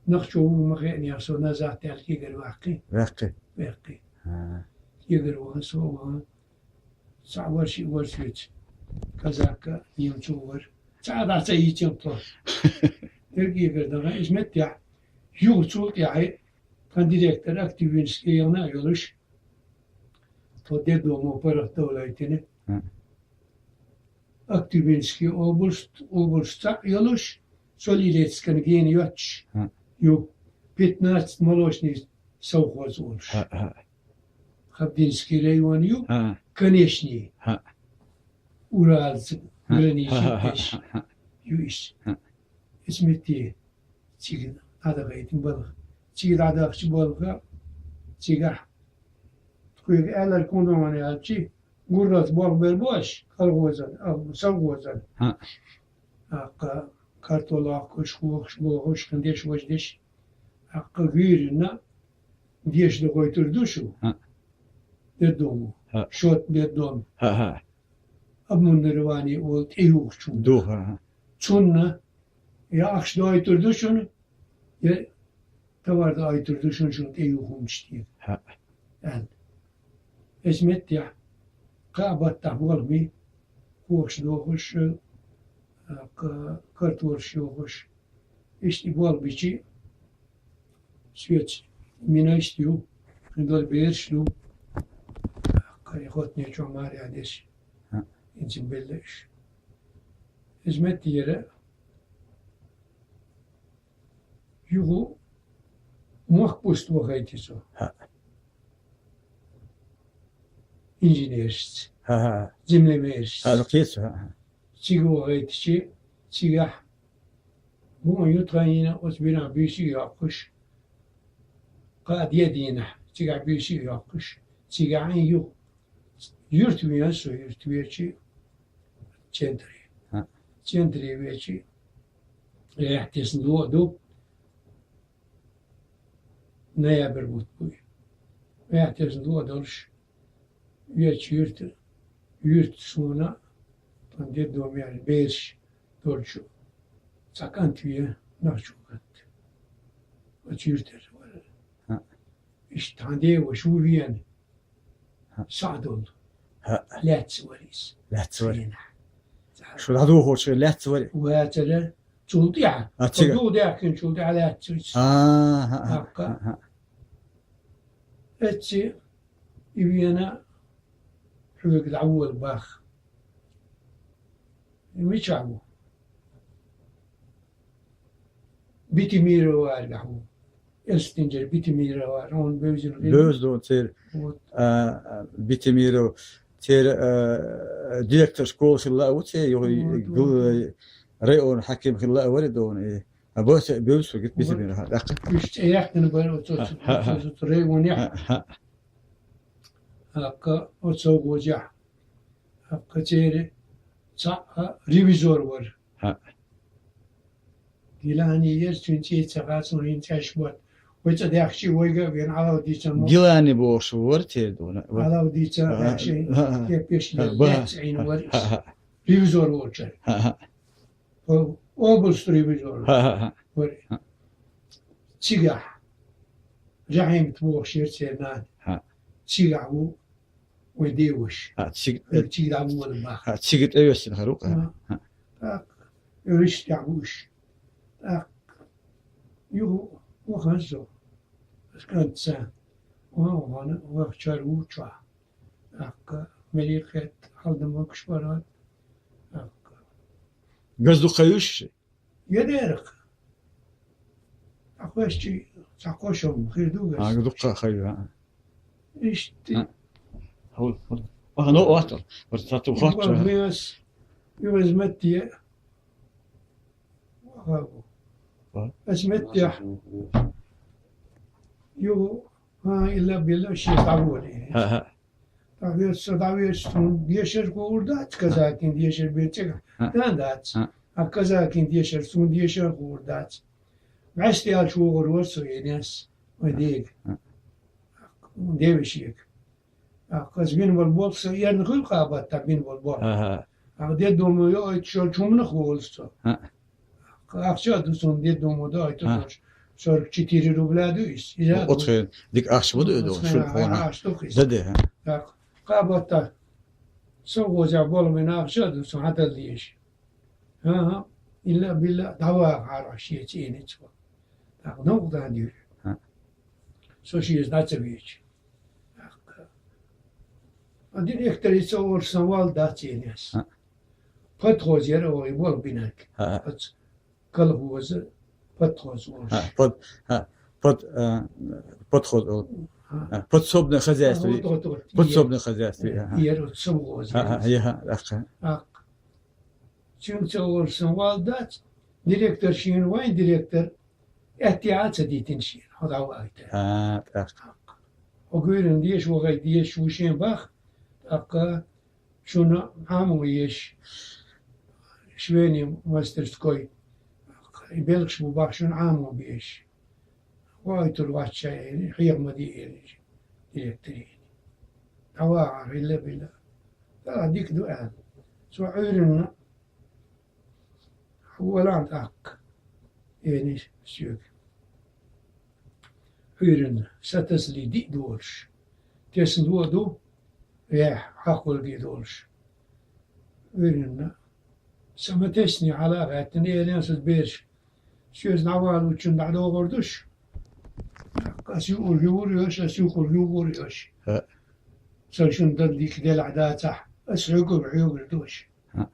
Нах чу ву ма хеънех со назад аьлла кегара ваьккхи. Ваьккхи. Ваьккхи. ХӀаъ. Кегара ваха, со ваха. Цхьаъ вара, шиъ вара соьца. Казакка, немцо вара. Цхьа а дӀа ца йийцина тхо. Дерриге а гар даха, иза меттехь, юха цул тӀаьхьа Тхан директор Актюбинский яхна йолуш, тхо детдомо паргӀатдовлайтина. ХӀа. Актюбинский область, область цхьаъ йолуш, Солилецкан гена йоцуш ХӀа. ю, пятнадцать молочный совхоз олуш. ХӀа, хӀа. Хабдинский район ю, ХӀа. Конечный. ХӀа. Уралца ХӀа. граничит ХӀа, ХӀа, деш ХӀа, ХӀа. ю иза. ХӀа. Иза метте цига дӀадахийтина балха. Цига дӀадахча балха, цигахь тхоьга аьлларг хӀун ду аьлча, гурраца болх бер бу аш, колхозан, а, совхозан. ХӀа. ТӀаккха картол лохкуш, хохуш, бохуш, хин деш, важа деш. ТӀаккха гуьйрина деша дохуьйтур ду шу. ХӀа. Детдому. ХӀа. Шот детдом. ХӀа, хӀа. Обмундирование олу тӀеюхучунна. Ду, хӀа, хӀа. Цунна я ахча дойтур ду шуна, я товар дойтур ду шуна, шуна тӀеюхучунна тӀера. ХӀа. Аьлла. Иза меттехь, кхаа баттахь болх бий, кхохуш дохуш, а, кхаа картолаш йохуш. Иштта и болх бичи, соьца мина иштта ю, хин долу бераш ду, кхаа хотне чохь мара деш, ХӀа. инцин белла уьш. Иза меттера, юха мохк пуст вахайти со. ХӀа. Инженершца. ХӀа, хӀа. Землемершца. ХӀа, кхеташ, хӀа, хӀа. Цига вахайтичи, цигахь, бу ю тхайна оцу бинах буьйсиг йоккхуш, кхаа де дийнахь, цигахь буьйсиг йоккхуш, цигахь ю, юрт вен со, юрт вечи, центре. ХӀа. Центре вечи, яхь тесна ло а ду, ноябрь бутт буй. Яхь тесна ло а долуш, веча юрта, юрта суна, тхан дедо мел бераш долчу, цхьа кӀант вен нах чу катта. Оцу юртара вара. ХӀа. Иштта тхан ден ваша ву вена. ХӀа. Сахь долу. ХӀа. Лаьцна вара иза. Лаьцна вара. Хенахь. Шу дӀадохучу лаьцна вара. Вацара, цул тӀаьхьа. А, цига. Ду даьккхинчул тӀаьхьа лаьцна вара иза. А, хӀа, хӀа, ТӀаккха. хӀа, хӀа. Эцци и вена хьоьга дӀавола бах. И мичахь ву? Битимироваргахь ву. Элстинчера Битимировар, он бевзина хир. Бевза ду церан. Вот. А, а, Битимиров, церан, а, директор школы хилла а ву церан, юха Вот, гу-, вот. район хьаким хилла а вара ду, и. А бо церан бевза гит Битимиров, хӀа, тӀаккха. Уьш цӀе яьккхина бара, оцу, ХӀа, хӀа, хӀа. оцу районехь. ХӀа, хӀа. ТӀаккха оцу совхозехь. ТӀаккха церан цхьаъ ревизор вара. ХӀа. Гилани яра, цуьнан цӀе ца хаьа, цунна хӀинца аьшпа бат. Вай цӀа даьхчи вайга а вен Ӏалав дийцан мо. Гилани бохуш вара церан дуна. Ӏалав дийцан ХӀа, аьши, хӀа, хӀа. кепеш хӀа, ба. лаьцна Ӏийна вара ХӀа, иза. хӀа. Ревизор волчара. ХӀа, хӀа. О-, область ревизор ХӀа, хӀа, хӀа. вара. ХӀа. Цигахь. Рахьимат бохуш яра церан нана. ХӀа. Цигахь ву вай деваш. ХӀа, цига, Вай цига дӀавола бах. хӀа, цига тӀевессина хир ву-кх. ХӀа. ХӀа. ТӀаккха, уьш тӀехь бу уьш. ТӀаккха, юха, вахан со. Ас кӀант сан. Вахан, вахан, вахчар ву чохь. ТӀаккха, мери кхетта, хьалдан могуш бара. ТӀаккха. Газдукха юьш? Я дерах. Ахвесчи цхьа кошам хир ду гас. А, дукха хай, а. Ишти. А. Хавл, хавл. Аха, ну, вот. Вот, вот, вот, Ва вот. мес, ювез метте. Ва. Ва. Ас метте. Ю, ха, илла билла, ши табули. Ха, ха. ТӀаккха со дӀавеча, цунна дешар хуур дац, казакин дешар бен цигахь. ХӀа. Дан дац. ХӀа. А казакин дешар, цунна дешар хуур дац. ВӀаьсте аьлча вогӀур вара со, Энес, вайн дега. ХӀа. Девишега. ТӀаккха аса бина болу болх, сан эрна хуьлу кхабатта бина болу болх. ХӀа, хӀа. ТӀаккха деддомо йоуьйтуш йолчу хӀуманах волу со. ХӀа. Ахча а ду суна, деддомо ду, ай, А. ту сорок четыре рубля ду иза. Иза а ду. Оцхен дика ахча ма ду, Оцхен шуна хьона. ахча ду иза. Да, да, а. Так, кхабатта совхозехь болу мина ахча а ду суна, хьан дала деза. ХӀан-хӀа, илла-билла дӀаваха хьара шен цӀеницо. Так, новкъа дан дира. А. Со шийца дӀа ца вича. А директорица олуш сан вал дац енес. ХӀаъ. Подхоз яра вай болх бинарг. ХӀаъ. Оцу колхоза подхоз олуш. ХӀаъ, под-, хӀаъ, под-, а, подхоз ол-, ХӀаъ. А, подсобное хозяйство. А, вот, вот, вот. Подсобное хозяйство, Е-, ага. Ер вот совхоз. ХӀаъ, ХӀаъ, яра. Яха, аха. ТӀаккха. Цуьнца олуш сан вал дац, директор шена вайн директор, аьттехьа а ца дитина шена, хьо дӀавахийтар. А, тӀаккха. Хьо гуьйрана дезаш, вахай дезаш ву шен бах, тӀаккха шуна Ӏамо езаш, швейный мастерской, белхаш бу бах шуна Ӏамо безаш. Вахийтур вац ша, хьеха ма де, директор. ДӀавахар хилла била. ДӀа дика ду аьлла. Цо Ӏуьйранна, хьо валахь тӀаккха, эни соьга. Ӏуьйранна, са тасале диъ долуш. Тесна вон ду, вехь, хьакхолге долуш. Ӏуьйранна, са ма тесне хьала а гӀаьттина, элира аса бераш. Соьца дӀавалучунна дӀадогӀур ду шу. Ас юкъара юхур йош, ас юхура юхур йош. ХӀаъ. Сан шуна дан дика делахь дацахь, ас хьоьгур, хьоьгур ду аш. ХӀаъ.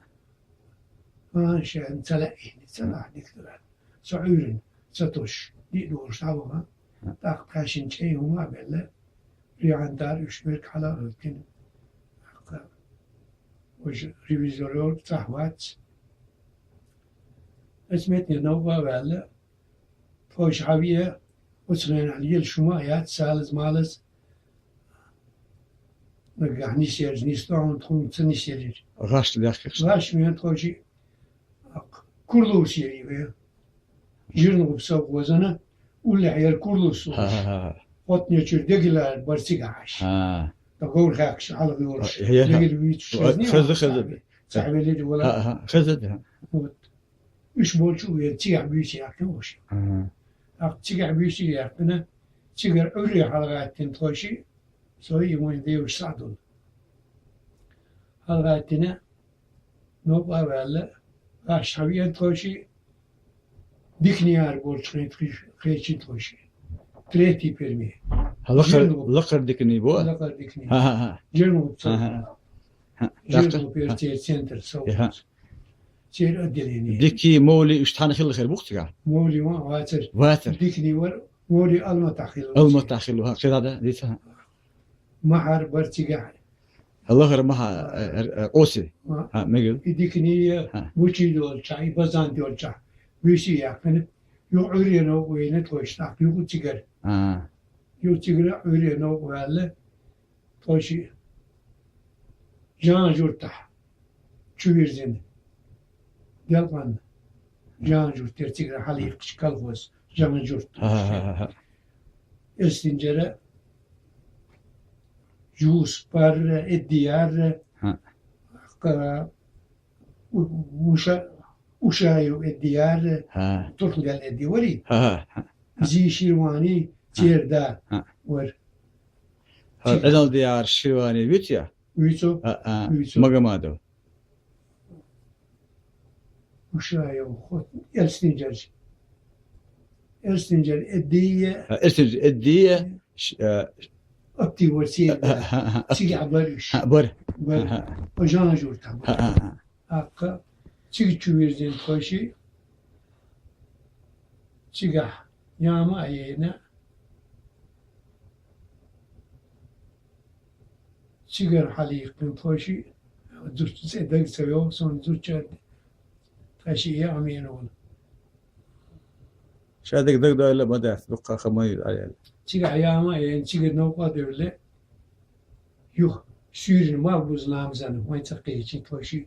А, шен ца лаьийна, ца нах дика ду аьлла. Со Ӏуьйранна, ца тосуш, диъ долуш дӀаваха. ХӀаъ. ТӀаккха тхаьшинна чӀей хӀума а белла, регӀан дар уьш берг хьала а хӀоьттина. ТӀаккха уьш ревизор йолу цӀахь вац. Аса метте новкъа а ваьлла, тхойша хьан виъ, оцу хенахь лелаш хӀума а яц, салаз-малаз. Нагахь нисъелча, нисдо хьуна, тхуна ца нисъелира. ГӀаш лаьхкаш. ГӀаш вен тхойша курлуш яри вен. Жирна гӀуб совхозана уллехь яра курлуш. ХӀаъ-хӀаъ-хӀаъ. Хотнечуьра дегила бара цигахь Ӏаш. ХӀаъ. Ткъа говр хаьхкаш хьалха йолуш. ХӀаъ-хӀаъ. Дегила вуьйцуш хезний, хеза, хеза. Цхьаъ велира вала. ХӀаъ-хӀаъ, хеза, хӀаъ. Вот. Уьш болчу вен цигахь буьйса яьккхина уьш. ХӀаъ. ТӀаккха цигахь буьйса яьккхина, цигара Ӏуьйре хьалагӀаьттина тхойша, со и вайн деваш схьадолу. ХьалагӀаьттина, новкъа а ваьлла, гӀаш хьан веана тхойша, диканера болчу хенахь кхечина тхойша. Третий перми. Лакхара, жирна гӀуб. Лакхара дикане бу? Лакхара дикане. ХӀаъ-хӀаъ-хӀаъ. Жирна гӀуб. ХӀаъ-хӀаъ. Жирна гӀуб, церан центр совхоз. Церан отделение. Дикий, мовли уьш тхьана хилла хир бу-кх цигахь? Мовли ван вацар. Вацар. Дикни вар, мовли Алматахь хилла. Алматахь хилла, хӀаъ, кхидӀа дан, дица, хӀаъ. Махьар бар цигахь. ЛахӀар махьа, э, э, э, Оси. ХӀаъ. ХӀаъ, мегар. И дикни, э, хӀаъ, бучи долчахь, и базан долчахь. Буьйси яьккхина. Юха Ӏуьйре новкъа веана тхойша тӀаккха, юха цигара. ХӀаъ. Юха цигара Ӏуьйре новкъа ваьлла. Тхойша Жан-Журтахь чу вирзина. Делкъан Жан-Журт яра цигара хьалаиккхича колхоз Жан-Журт. ХӀаъ-хӀаъ-хӀаъ. Элстинджера Жус-Барра, Эдди-Ярра, хӀаъ, кхара У-, Уша-, Ушаев Эдди-Ярра, хӀаъ, Турхангаьлла Эдди вари? ХӀаъ-хӀаъ-хӀаъ. Зи Ширвани, хӀаъ, церан да, хӀаъ, вара. ХӀаъ, Ӏиналдияр Ширвани вуьту я? Вуьйцу. ХӀаъ-хӀаъ. Вуьйцу. Магомадов. Ушаев, хӀо-, Элстинджерча. Элстинджер Эддия. ХӀаъ, Элстинджер Эддия. Ш-, э, Апти вар церан да. ХӀаъ-хӀаъ-хӀаъ. Цигахь бар уьш. ХӀаъ, бар. Бар. ХӀаъ-хӀаъ. Жан-Журтахь бар. ХӀаъ-хӀаъ-хӀаъ. ТӀаккха цига чу вирзина тхойша, цигахь яма а яйна, цигара хьалаиккхина тхойша, зудчун цӀе дага ца йогӀу, суна зудчун тхаьшиъ яа Амин волу. Ша дерг дагадойла ма дац, дуккха ха ма ю аьлла. Цигахь яма а яйна, цигара новкъа а девлла, юха суьйрана ма буза ламазана, вайн ца кхечи тхойша.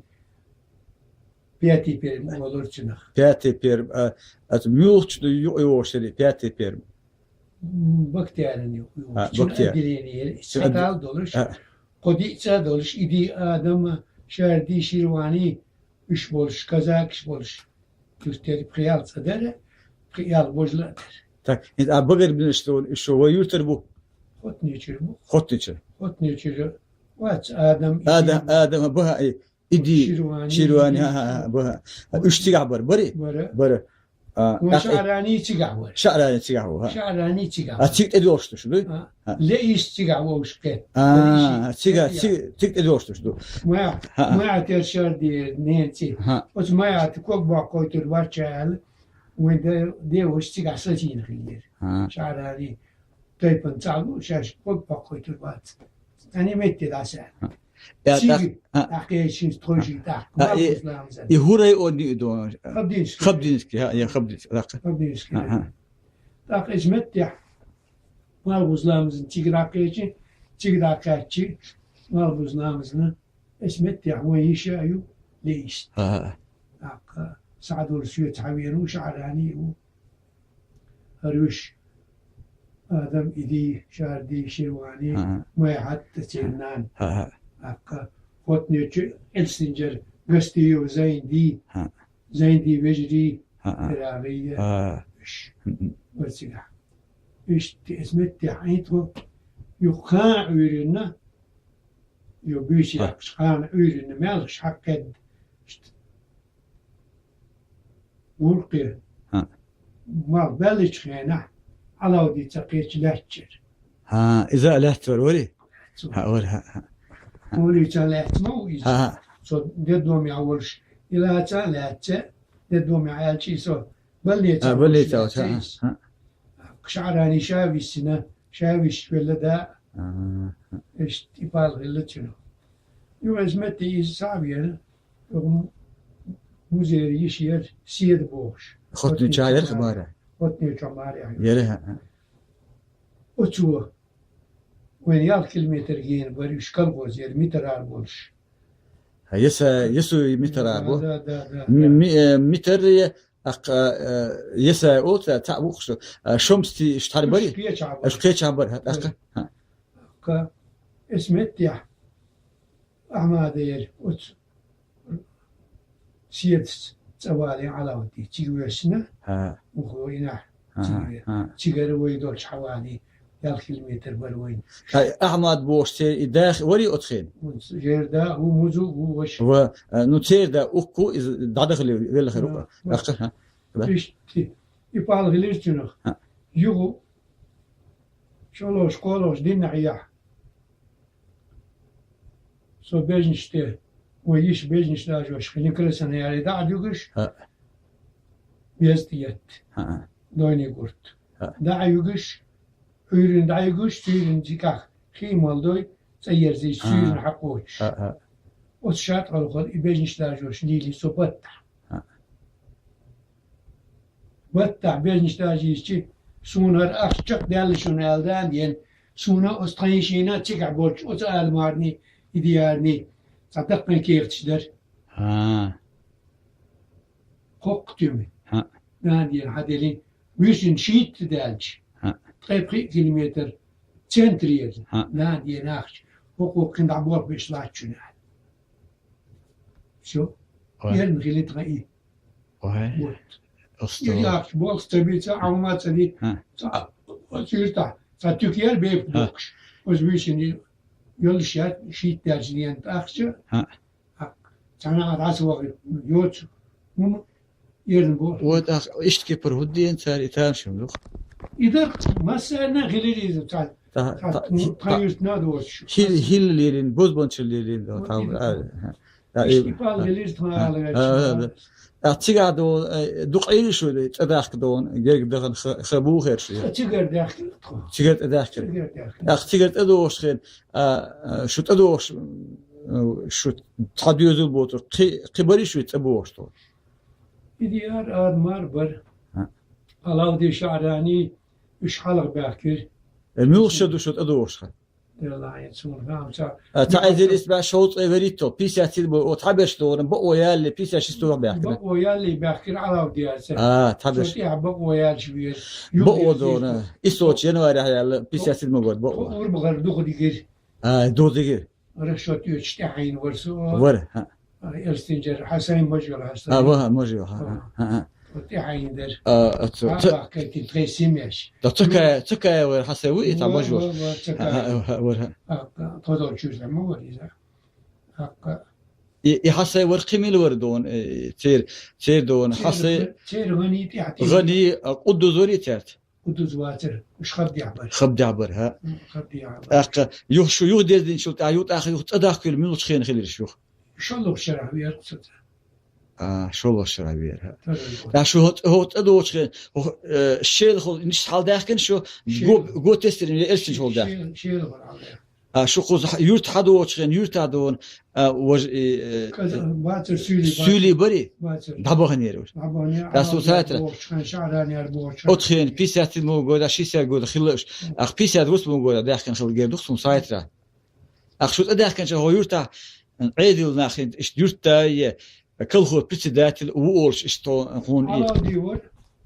Пятый перм олура цунах. Пятый перм, а, аса муьлхачу ду юкъа йогӀуш яри, пятый перм? М, Бактияран юкъа йогӀуш. А, цуьнан Бактияр. Отделение яра, цуьнан цхьа отде-, кал долуш, а, кхо-диъ цӀа долуш, Иди Адам, Шарди Ширвани, уьш болуш, казакаш болуш. Юьртара пхи-ялх цӀа дара, пхи-ялх божла а дара. Так, хӀинца а багара бинарш ду, уьш вай юьртара бу? Хотнечуьра бу. Хотнечуьра. Хотнечуьра вац Адам, Адам, Иди, Адам, баха, и, Иди, Ширвани, Ширвани, Иди. ХӀаъ-хӀаъ-хӀаъ, баха. Уьш цигахь бара, бари? Бара. Бара. А, Вон тӀаккха ШаӀрани цигахь вара. ШаӀрани цигахь вара, хӀа. ШаӀрани цигахь А, вара. Цига тӀедоьлхуш ду, дуй? А, ХӀа. Леис цигахь вовшах кхетта. А, цига, Леис. Цига тӀедоьлхуш ду. Ма-, ХӀа. Маят яр шарди, ненци. ХӀа. Оцу Маят ког баккхойтур вачча аьлла, вайн де-, деваш цигахь сацийна хилира. ХӀа. ШаӀрани тайпан цхьаъ ву, шаьш ког баккхойтур вац. Ани метте дӀасаьлла. Я, Цига тӀаккха, а, дӀакхеччинчу тхойшиъ тӀаккха, а, и, Малхбузламазан. И хӀурай о ниъ ду? Хабдинский. Хабдинский, хӀа, я, Хабдинский, тӀаккха. Хабдинский. А, хӀа. ТӀаккха иза меттехь Малхбузламазан цига дӀакхеччи, цига дӀакхаьччи, Малхбузламазна, иза меттехь вайн йиша а ю, Леис. ХӀа, хӀа. ТӀаккха СаӀдул соьца хьавеана ву, ШаӀрани а ву. ХӀара вуьш Адам, Иди, Шарди, Ширвани, ХӀа, хӀа. Майхьат, церан нана. ХӀа, хӀа. ТӀаккха Хотнечу Элстинчара Гастиев Зайнди, ХӀа. Зайнди вежарий, ХӀа, хӀа. Ирагъия, ХӀа. Уьш. М-м. Вара цигахь. Иштта иза меттехь Ӏин тхо, юха кхана Ӏуьйранна, ю буьйса ХӀа. Яьккхаш кхана Ӏуьйранна, маьлхаш хьакхедда. Иштта. Гуркхе. ХӀа. Малх баьллачу хенахь Ӏалавди ца кхеччи лаьттачара. ХӀа, иза а лаьцна вара, вари? Лаьцна. ХӀа, вара, хӀа, хӀа. Хьолийца лаьцна ма ву иза. ХӀа, хӀа. Со детдомехь волуш, и лаца а лаьцна, детдомехь аьлча, и со больницахь А, больницахь волуш, хӀа, лаьцна хӀа, иза. ХӀа. ШаӀрани ша виссина, ша висча велла да. А, хӀа. Иштта и пал хилла цуьнан. Юха иза метте иза схьа а веана, Музера йиша яра Седа бохуш. Хотнечохь яра хӀа бара? Хотнечохь бара яра. Яра, хӀа, хӀа. Оцо вайн ялх километр гена бара уьш колхоз яра, Митарара болуш. ХӀа, Яса-, Ясуй Митарара бу? Да, да, да, да, Ми-, да. Ми-, э, Митар, э, аккха, э, Яса олу цхьа, цхьаъ ву-кх шу, э, Шомсти иштта хьара бари? Уьш кхечахь бара. Уьш кхечахь бара, хӀа, тӀаккха? Хм. ХӀа. ТӀаккха эс меттехь Ахьмада яра оцу Седаца цӀа валий Ӏалавди, цига воьссина, ХӀа. Мухо инахь, ХӀа, цига, хӀа. Цигара вай долчу хьавалий, ялх километр бара вайн. Ай, Ахьмад бохуш церан и да варий оцу хенахь? Церан да ву, муза ву, ваша. Ва, а, ну, церан да укку, иза дӀадахале велла хир ву. ХӀа, ва. ТӀаккха, хӀа. Да. Иштта, и пал хилира цуьнах. ХӀа. Юха, шолгӀачу, кхоалгӀачу дийнахь яхь. Со бежнаш тӀе, вай йиша бежнаш дажош хилла, Краснояре дӀа а дуьгуш, ХӀа. Беза тӀе етта. ХӀа. Дойни гурт. ХӀа. ДӀа а юьгуш, Ӏуьйрина дӀа а юьгуш, суьйрина дикахь хи а мала дой, цӀа ерзийча, ХӀа. Суьйрина хьакхочуш. ХӀа, хӀа. Оцу шатӀалхула и бежнаш дажош лийли со баттахь. ХӀа. Баттахь бежнаш дажийча, суна хӀара ахча чекхдаьлла шуна аьлла, дан дена, суна оцу тхан йишина цигахь болчу оцу Аламарний, Идиярний цхьа даккхий кехаташ дара. ХӀа. Кхоккха туьма. ХӀа. Дан дена хьаделлина, вуьшина шийтта даьлча, ХӀа. Ткъе пхиъ километр центре яра. ХӀа. Дан дена ахча, хӀокхо кхин дӀа болх беш лаьтташ шуна аьлла. Всё. Ой. Эрна хили тхан и. Ой. Вот. АстагӀфируллах. И ахча болх ца би, ца Ӏама ца ди, ХӀа. Ца, оцу юьртахь, ца туька яра бепиг ХӀа. Бохуш. Оцу вуьшина йолуш яра, шийтта даьлча дена ахча. ХӀа. Цхьана а дӀасавахи, йоцу. ХӀума Эрна боху. Вот, ах, иштта кепара хӀун дена цара и тамашийна ду-кх? И дар массарна а хилира иза, цхьа, Та-, цхьа та-, ну, та-, тхан юьртана а доцуш. Хил-, хила лерина, бозбанчалла лерина, Вот, тхьа, и а, дар. А, а, Иштта и, и пал а, хилира тхана а, аьлла а, а, а. А, цигахь ду, э, дукха Ӏийра шу, цӀа дахка ду, герга дахана ха, ха бу хер шу? Цигара даьхкира тхо. Цигара тӀе даьхкира? Цигара даьхкира. Ах, цигара тӀе дохуш хир, а, а, шу тӀе дохуш, м, шу цхьа доьзал боцург, кхи, кхи барий шу цӀа бохуш тхо? Идияр, Адамар бара. А. Алавди, ШаӀрани, уьш хьалха баьхкира. Э, муьлхха ду шу тӀедогӀуш хьан? Делахь, суна хам ца. А, цхьа эзар исс бӀе шовзткъе вуьрхӀитта, пятьдесят седьмой, о, цхьаберш догӀуна, бакъо ялале, пятьдесят шестого баьхкина. Бакъо ялале баьхкира Алавди аса. А, цхьаберш. Со тӀехь бакъо ялалаш вера. Бакъо догӀуна. Иссочу январехь яьлла, пятьдесят седьмой год бакъо. Тхо Урбахара дукха дигира. А, дукха дигира. Расчет оьцуш тӀаьхьийна вара со. Вара, хӀа. А, Элстинчара Хьасайн мажор Хьасан. А, ва, мажор, хӀа, хӀа, хӀа, хӀа. Вот тӀаьхьийна дара. А, а, цо-, Хьан цо-, бахкайтина тхайн семьяш. Да, цо кай-, цо кай вара Хьасан ву, и та Ва, мажор. Ва, ва, цо ХӀа, кай. ХӀа, ва, ва, вара, хӀа. А, а, тхо долчуьра ма вара иза. ХӀаккха. И, и Хьасай вар кхимил вар дона, э, цер, цер дона. Цер, Хьасай цер гӀани тӀехь тӀе. ГӀани, а, къуддуз вари церт. Къуддуз вацар, уш хабдехь бар. Хабдехь бар, хӀа. М, хабдехь бар. ТӀаккха юха шу юха дездинчул тӀа, юха тӀаккха юха цӀа дахкийла муьлхачу хенахь хилира шу? ШоллагӀчу шарахь веара цо цӀа. А, шоллагӀчу шарахь веара, хӀа. ТӀаккха. ТӀаккха шу хӀо-, хӀо цӀа дохучу хенахь, хӀо, э, шелахула ниш хьалдаьхкина шу, Шел-, го, го тестерин я эрсинчу хьалдаьхкина? Шел-, шелахула хьалдаьхкина. А, шу кхуза хьа-, юьрта хьадохучу хенахь, юьртахь дона, а, важа, и, э, Каза-, бацар суьйли, суьйли бацар. Бари? Бацар. ДӀабаханера уж. ДӀабаханера, ТӀаккха шу Алавдер сайтра. Бохучу хенахь, Шаъранер бохучу хенахь. Оцу хенахь пятьдесят седьмого года, шестьдесят года хилла уж. Ах, пятьдесят восьмого года даьхкина хилла гер ду-кх суна сайтра. Ах, шу тӀадаьхкинчу хӀо юьртахь, м, Ӏедал нах хин, иштта юьртда я, колхоз председатель ву олуш иштта хьуна и. Алавди вара.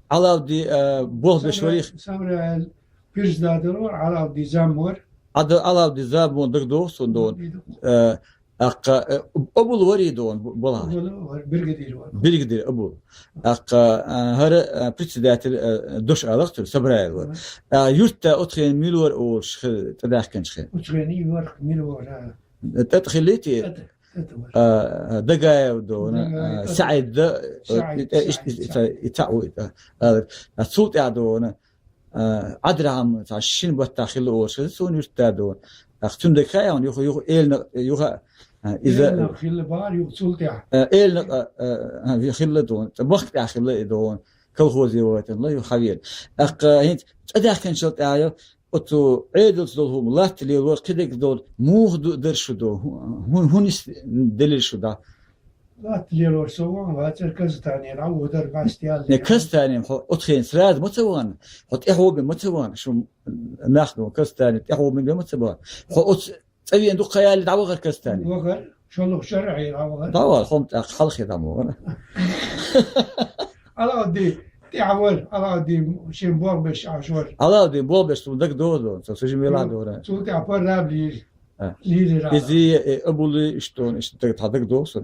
Алавди, а, болх беш варий? Самра-, Самраил пирсдадал вара, Алавди зам вара. Ада Алавди зам вон дагадогӀу суна дона. ДагадогӀу. А, аккха, а, Абул варий дона, бу-, балахь? Абул вара, бригадир вара. Бригадир Абул. Аккха, а, хӀара, а, председатель, а, дош алахтур, Самраил вара. Мгм. А, юьртда оцу хенахь мила вара олуш, хи-, тӀадаьхкинчу хенахь? Оцу хенахь и вара мила вара. ТӀатӀа хилийти? ТӀатӀа. А, а, Дагаев дона, Дагаев, а, СаӀид да, СаӀид, и, и, СаӀид, и, СаӀид. И, и, и, и, а, а, цул тӀаьхьа дона, а, Ӏадрахьам цхьа шина баттахь хилла олуш хеза суна юьртда дона. Ах, цуьнан дага хаьа хьуна, юха, юха элна, юха, а, иза Элна хилла бахара, юха цул тӀаьхьа. А, элна, а, а, а, хилла дона. Цкъа махка тӀехь хилла и дона. Колхозе вайтина ла юха хьавеана. Аккха, хӀинца цӀа даьхкинчул тӀаьхьа, оцу Ӏедалца долу хӀума латта лелор кхидерг долу муха ду-, дара шу до? ХӀун, хӀун, хӀун нис делира шу дӀа? Латта лелор со ван вацар Казатане, дӀаводар баьсте ял Не, лелор. Казатане, хьо оцу хенахь сразу ма ца ван, хьо тӀехьо бен ма ца ван, шу нах ду, Казатане тӀехьо бен ма ца ван. Хьо оцу цӀа вен дукха яли дӀавахар Казатане? Вахар, шолгӀа шарахь дӀавахар. ДӀавахар, хӀума тӀаккха хьалхе дӀа ма ван. Алавди, тӀехь вар, Алавди шен болх беш Ӏаш вар. Алавди болх беш, цунна дага догӀу дона, со сужим велахь дора. Цул тӀехь парраб лийр. А. Лийр ира. Изи, э, Абули, иштта дона, иштта дага, тхьа дага догӀу со.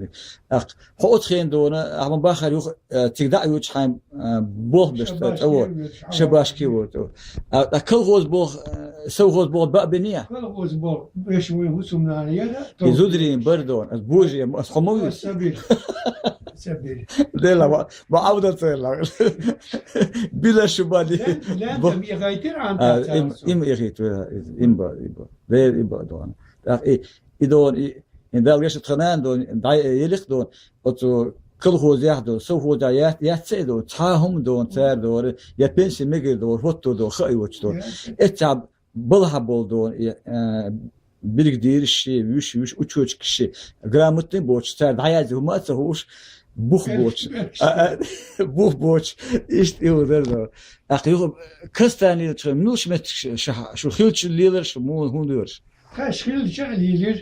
Ах, хьо оцу хенахь дона, ахьа ма бахар юха, э, цига дӀа а юьйцу хьайн, э, болх беш, Шабашки цӀа вон. Юьйцу, Шабашки вон. А, а колхоз болх, э, совхоз болх баа бинеа? Колхоз болх, беш вайн хӀусамнана яра, И зударийн бар дона, ас божий, ас хьо ма вуьйцу. Сабир. Сабир. Дела, ма, ма Ӏавда цайла. Била шу бали. Лен, лен, Бо- там я гайтир ан А, та им, царсо. Им я гайтир, им ба, им ба. Де, им ба дона. Так, и, и дона, и, и Дала гешт тханан дона, дай, елих дона. Оцу колхозехь дона, совхозехь яц-, яц цей дона, цхьа хӀума дона, цара дона, я пенсия мегар дона, хӀотто дона, ха а йоцу дона. Яц. Эццахь балхьа болу дона, и, а, билгдийраш ши, вуьш, вуьш, учёчкаш ши, грамотный боцуш, цара дӀаязде хӀума а ца хууш, бух боцуш. Берш, берш. А, а, бух боцуш, иштта и ву дара дона. ТӀаккха юха Казатане чу муьлш меттиг ш-, ша-, шу хилча лелар, шу муха хӀунда лелар? Кхаш хилча а лелира,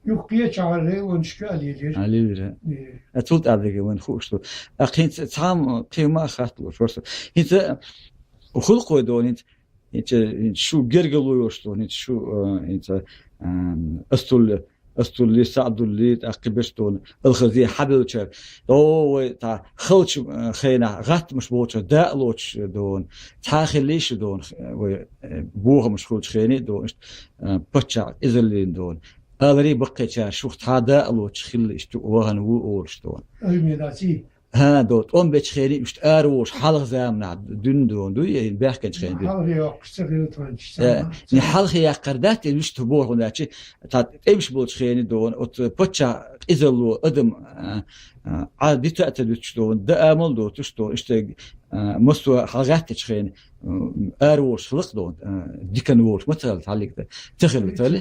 юхкхечахьара районашка а лелира. А, лелира. Э. А, цул тӀаьхьа дерг вайн хууш ду. А, кхин ца-, цхьа м-, кхин ма а хатталуш, варса. ХӀинца хӀуллакхой дона, хӀинца, хӀинца, хӀинца шу гергало йолуш дона, хӀинца шу, а, хӀинца, а, Астулли, Астулли, Саъдулли, тӀаккха беш дона, Алхазе хьабелчара. О, вай, цхьа халчу, а, хенахь гӀаттамаш болчара, даа лоцуш дона. Цхьа хилла шу дона, вай, э, бохамаш хуьлучу хене а дона, иштта, а, паччахь изаллина дона. Аларий баккхечара шух цхьа даа лоцуш хилла иштта вахана ву олуш дона. Армия даций? ХӀа, дона, тӀом бечу хене а иштта ара волуш хьалха заманахь дуьйна дона, дуй, я баьхкинчу хене дуьйна? Хьалха йоккхуш ца хилла тхуьнчу Э, заманахь. Не хьалха яккхар дац, и вуьшта боху хӀунда аьлча, цхьа тӀемаш болчу хене дона, оцу паччахь къизалло адам, а, а, Ӏа дита а ца дуьтуш дона, даа амал доцуш дона, иштта, а, массо а хьалгӀаьттачу хене, м, ара волуш хилла-кх дона, а, дикана волуш ма ца хилла хьаллиг дан, ца хилла ца ли?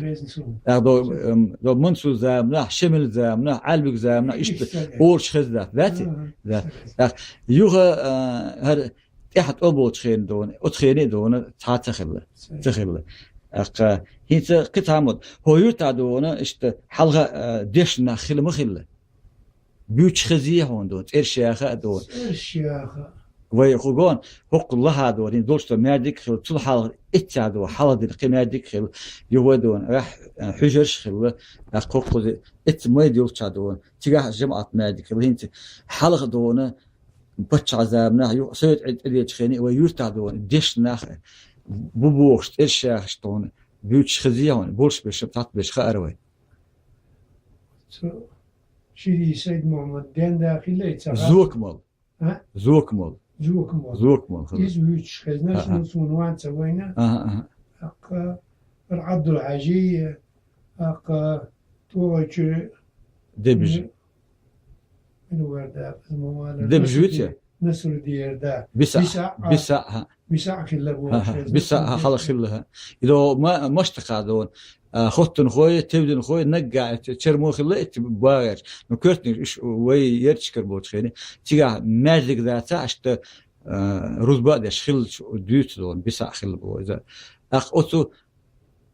ТӀаккха до, м, до Мансур заманахь, Шемил заманахь, Ӏаьлбиг заманахь, иштта олуш хеза дац, дац и? Ага. Да. ТӀаккха юха, а, хӀара тӀаьхьа тӀом болчу хене дона, оцу хене а дона, цхьа ца хилла. Ца хилла. ТӀаккха хӀинца кхин цхьа мотт. ХӀо юьртахь дона, иштта хьалха, а, дешна нах хилла ма хилла? Буьйцуш хезий хьуна дона, цӀерш яха а дона. ЦӀерш яха. Вай хӀу гон, хӀокху лахьа дона, хӀин долуш ца маьрдиг а хилла, цул хьалха эццехь дона, хьалха дина кхин маьрдиг а хилла, юха вай дона, ахь, а, хьуьжарш а хилла, тӀаккха хӀокхузе эццахь майда йолччахь дона, цигахь жамаӀат маьрдиг а хилла, хӀинца хьалха дона, паччахь заманахь, юха совет Ӏедал тӀедечу хене а вай юьртахь дона, дешна нах, бу бохуш, цӀерш яхаш дона, буьйцуш хезий хьуна, болуш берш, цхьацца берш хаьара вай? Цу Шири Сайд-Мухьаммад ден да хилла и цагӀа. Зокмал. А? Зокмал. Зокмал. Зокмал хилла. Из вуьйцуш хезна, а, а, шуна цун ван ца вайна. Аха, аха. ТӀаккха Ӏабдул-Хьажи, тӀаккха тӀогӀачу Дебжи. Мин варда, Дебжи вуьйцу? Насрудиер да. Биса, Биса, а, Биса, ха. Биса хилла бу, ха, ха, шезна Биса, ха, хала хилла, ха. Идо ма-, маштаха дон. А, хоттунхой, тевдинхой, нагга, чермо хилла, эти багарч. Ну, кертник, иш, вай ерчкар болчхени. Тига мязик даца, ашта, а, рузба деш хилла, дюйц дон, Биса хилла бу, иза. Ах, оцу,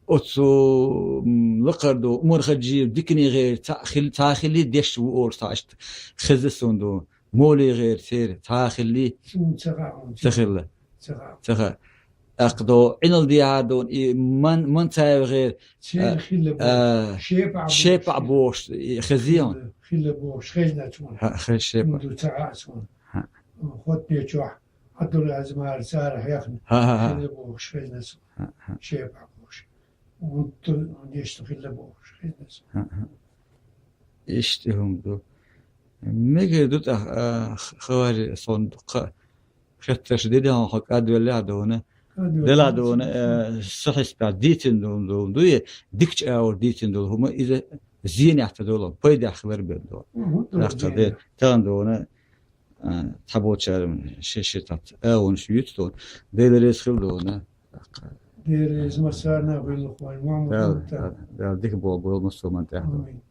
оцу, м, лакхар ду, Умар Хаджиев, дикни гӀер, ца хил-, ца хилли деш ву орс, ашта. Хеза сон ду. Моли гӀер сер, ца хилли. Сун ца хаун, ца хилла. Ца хаун. Ца ха. Акъдо, Ӏинал дияхьа дон, и ман, ман ца гӀер, сер а, хилла бо. А, шепа шепа бош. Бош, и хезион. Хилла бош, хезна цун. Ха, хез шепа. Муду ца ха цун. Ха. Хотне чох, Абдул Азмар цара хьехна. Ха, ха, ха. Хилла бош, хезна цун. Ха, ха. Шепа бош. Унту, нешта хилла бош, хезна цун. Ха, ха. Ишти хӀума ду. Мегар ду тӀаккха, а, х-, хавари сон ха-, хетташ де дехьа хьо кӀадвелла а дона. КӀадвелла Дела а дона, дона, э, са хьиспа дийцин ду, ду, ду, е, дикч аур дийцин ду, хӀума иза зенехь ца долу, пайдехь хилар бен ду. Мгм, Даккха тоже де, зенехь. Тан дона, а, цхьаболчара ши-ши тац, а, вон шуьйц дона. Дела реза хил дона. Дела реза массарна хилла хой, Мухьаммад Дала, Мухтар. Дала, Дала дика бо-, бо-, массо ман тӀехь ду. Амин.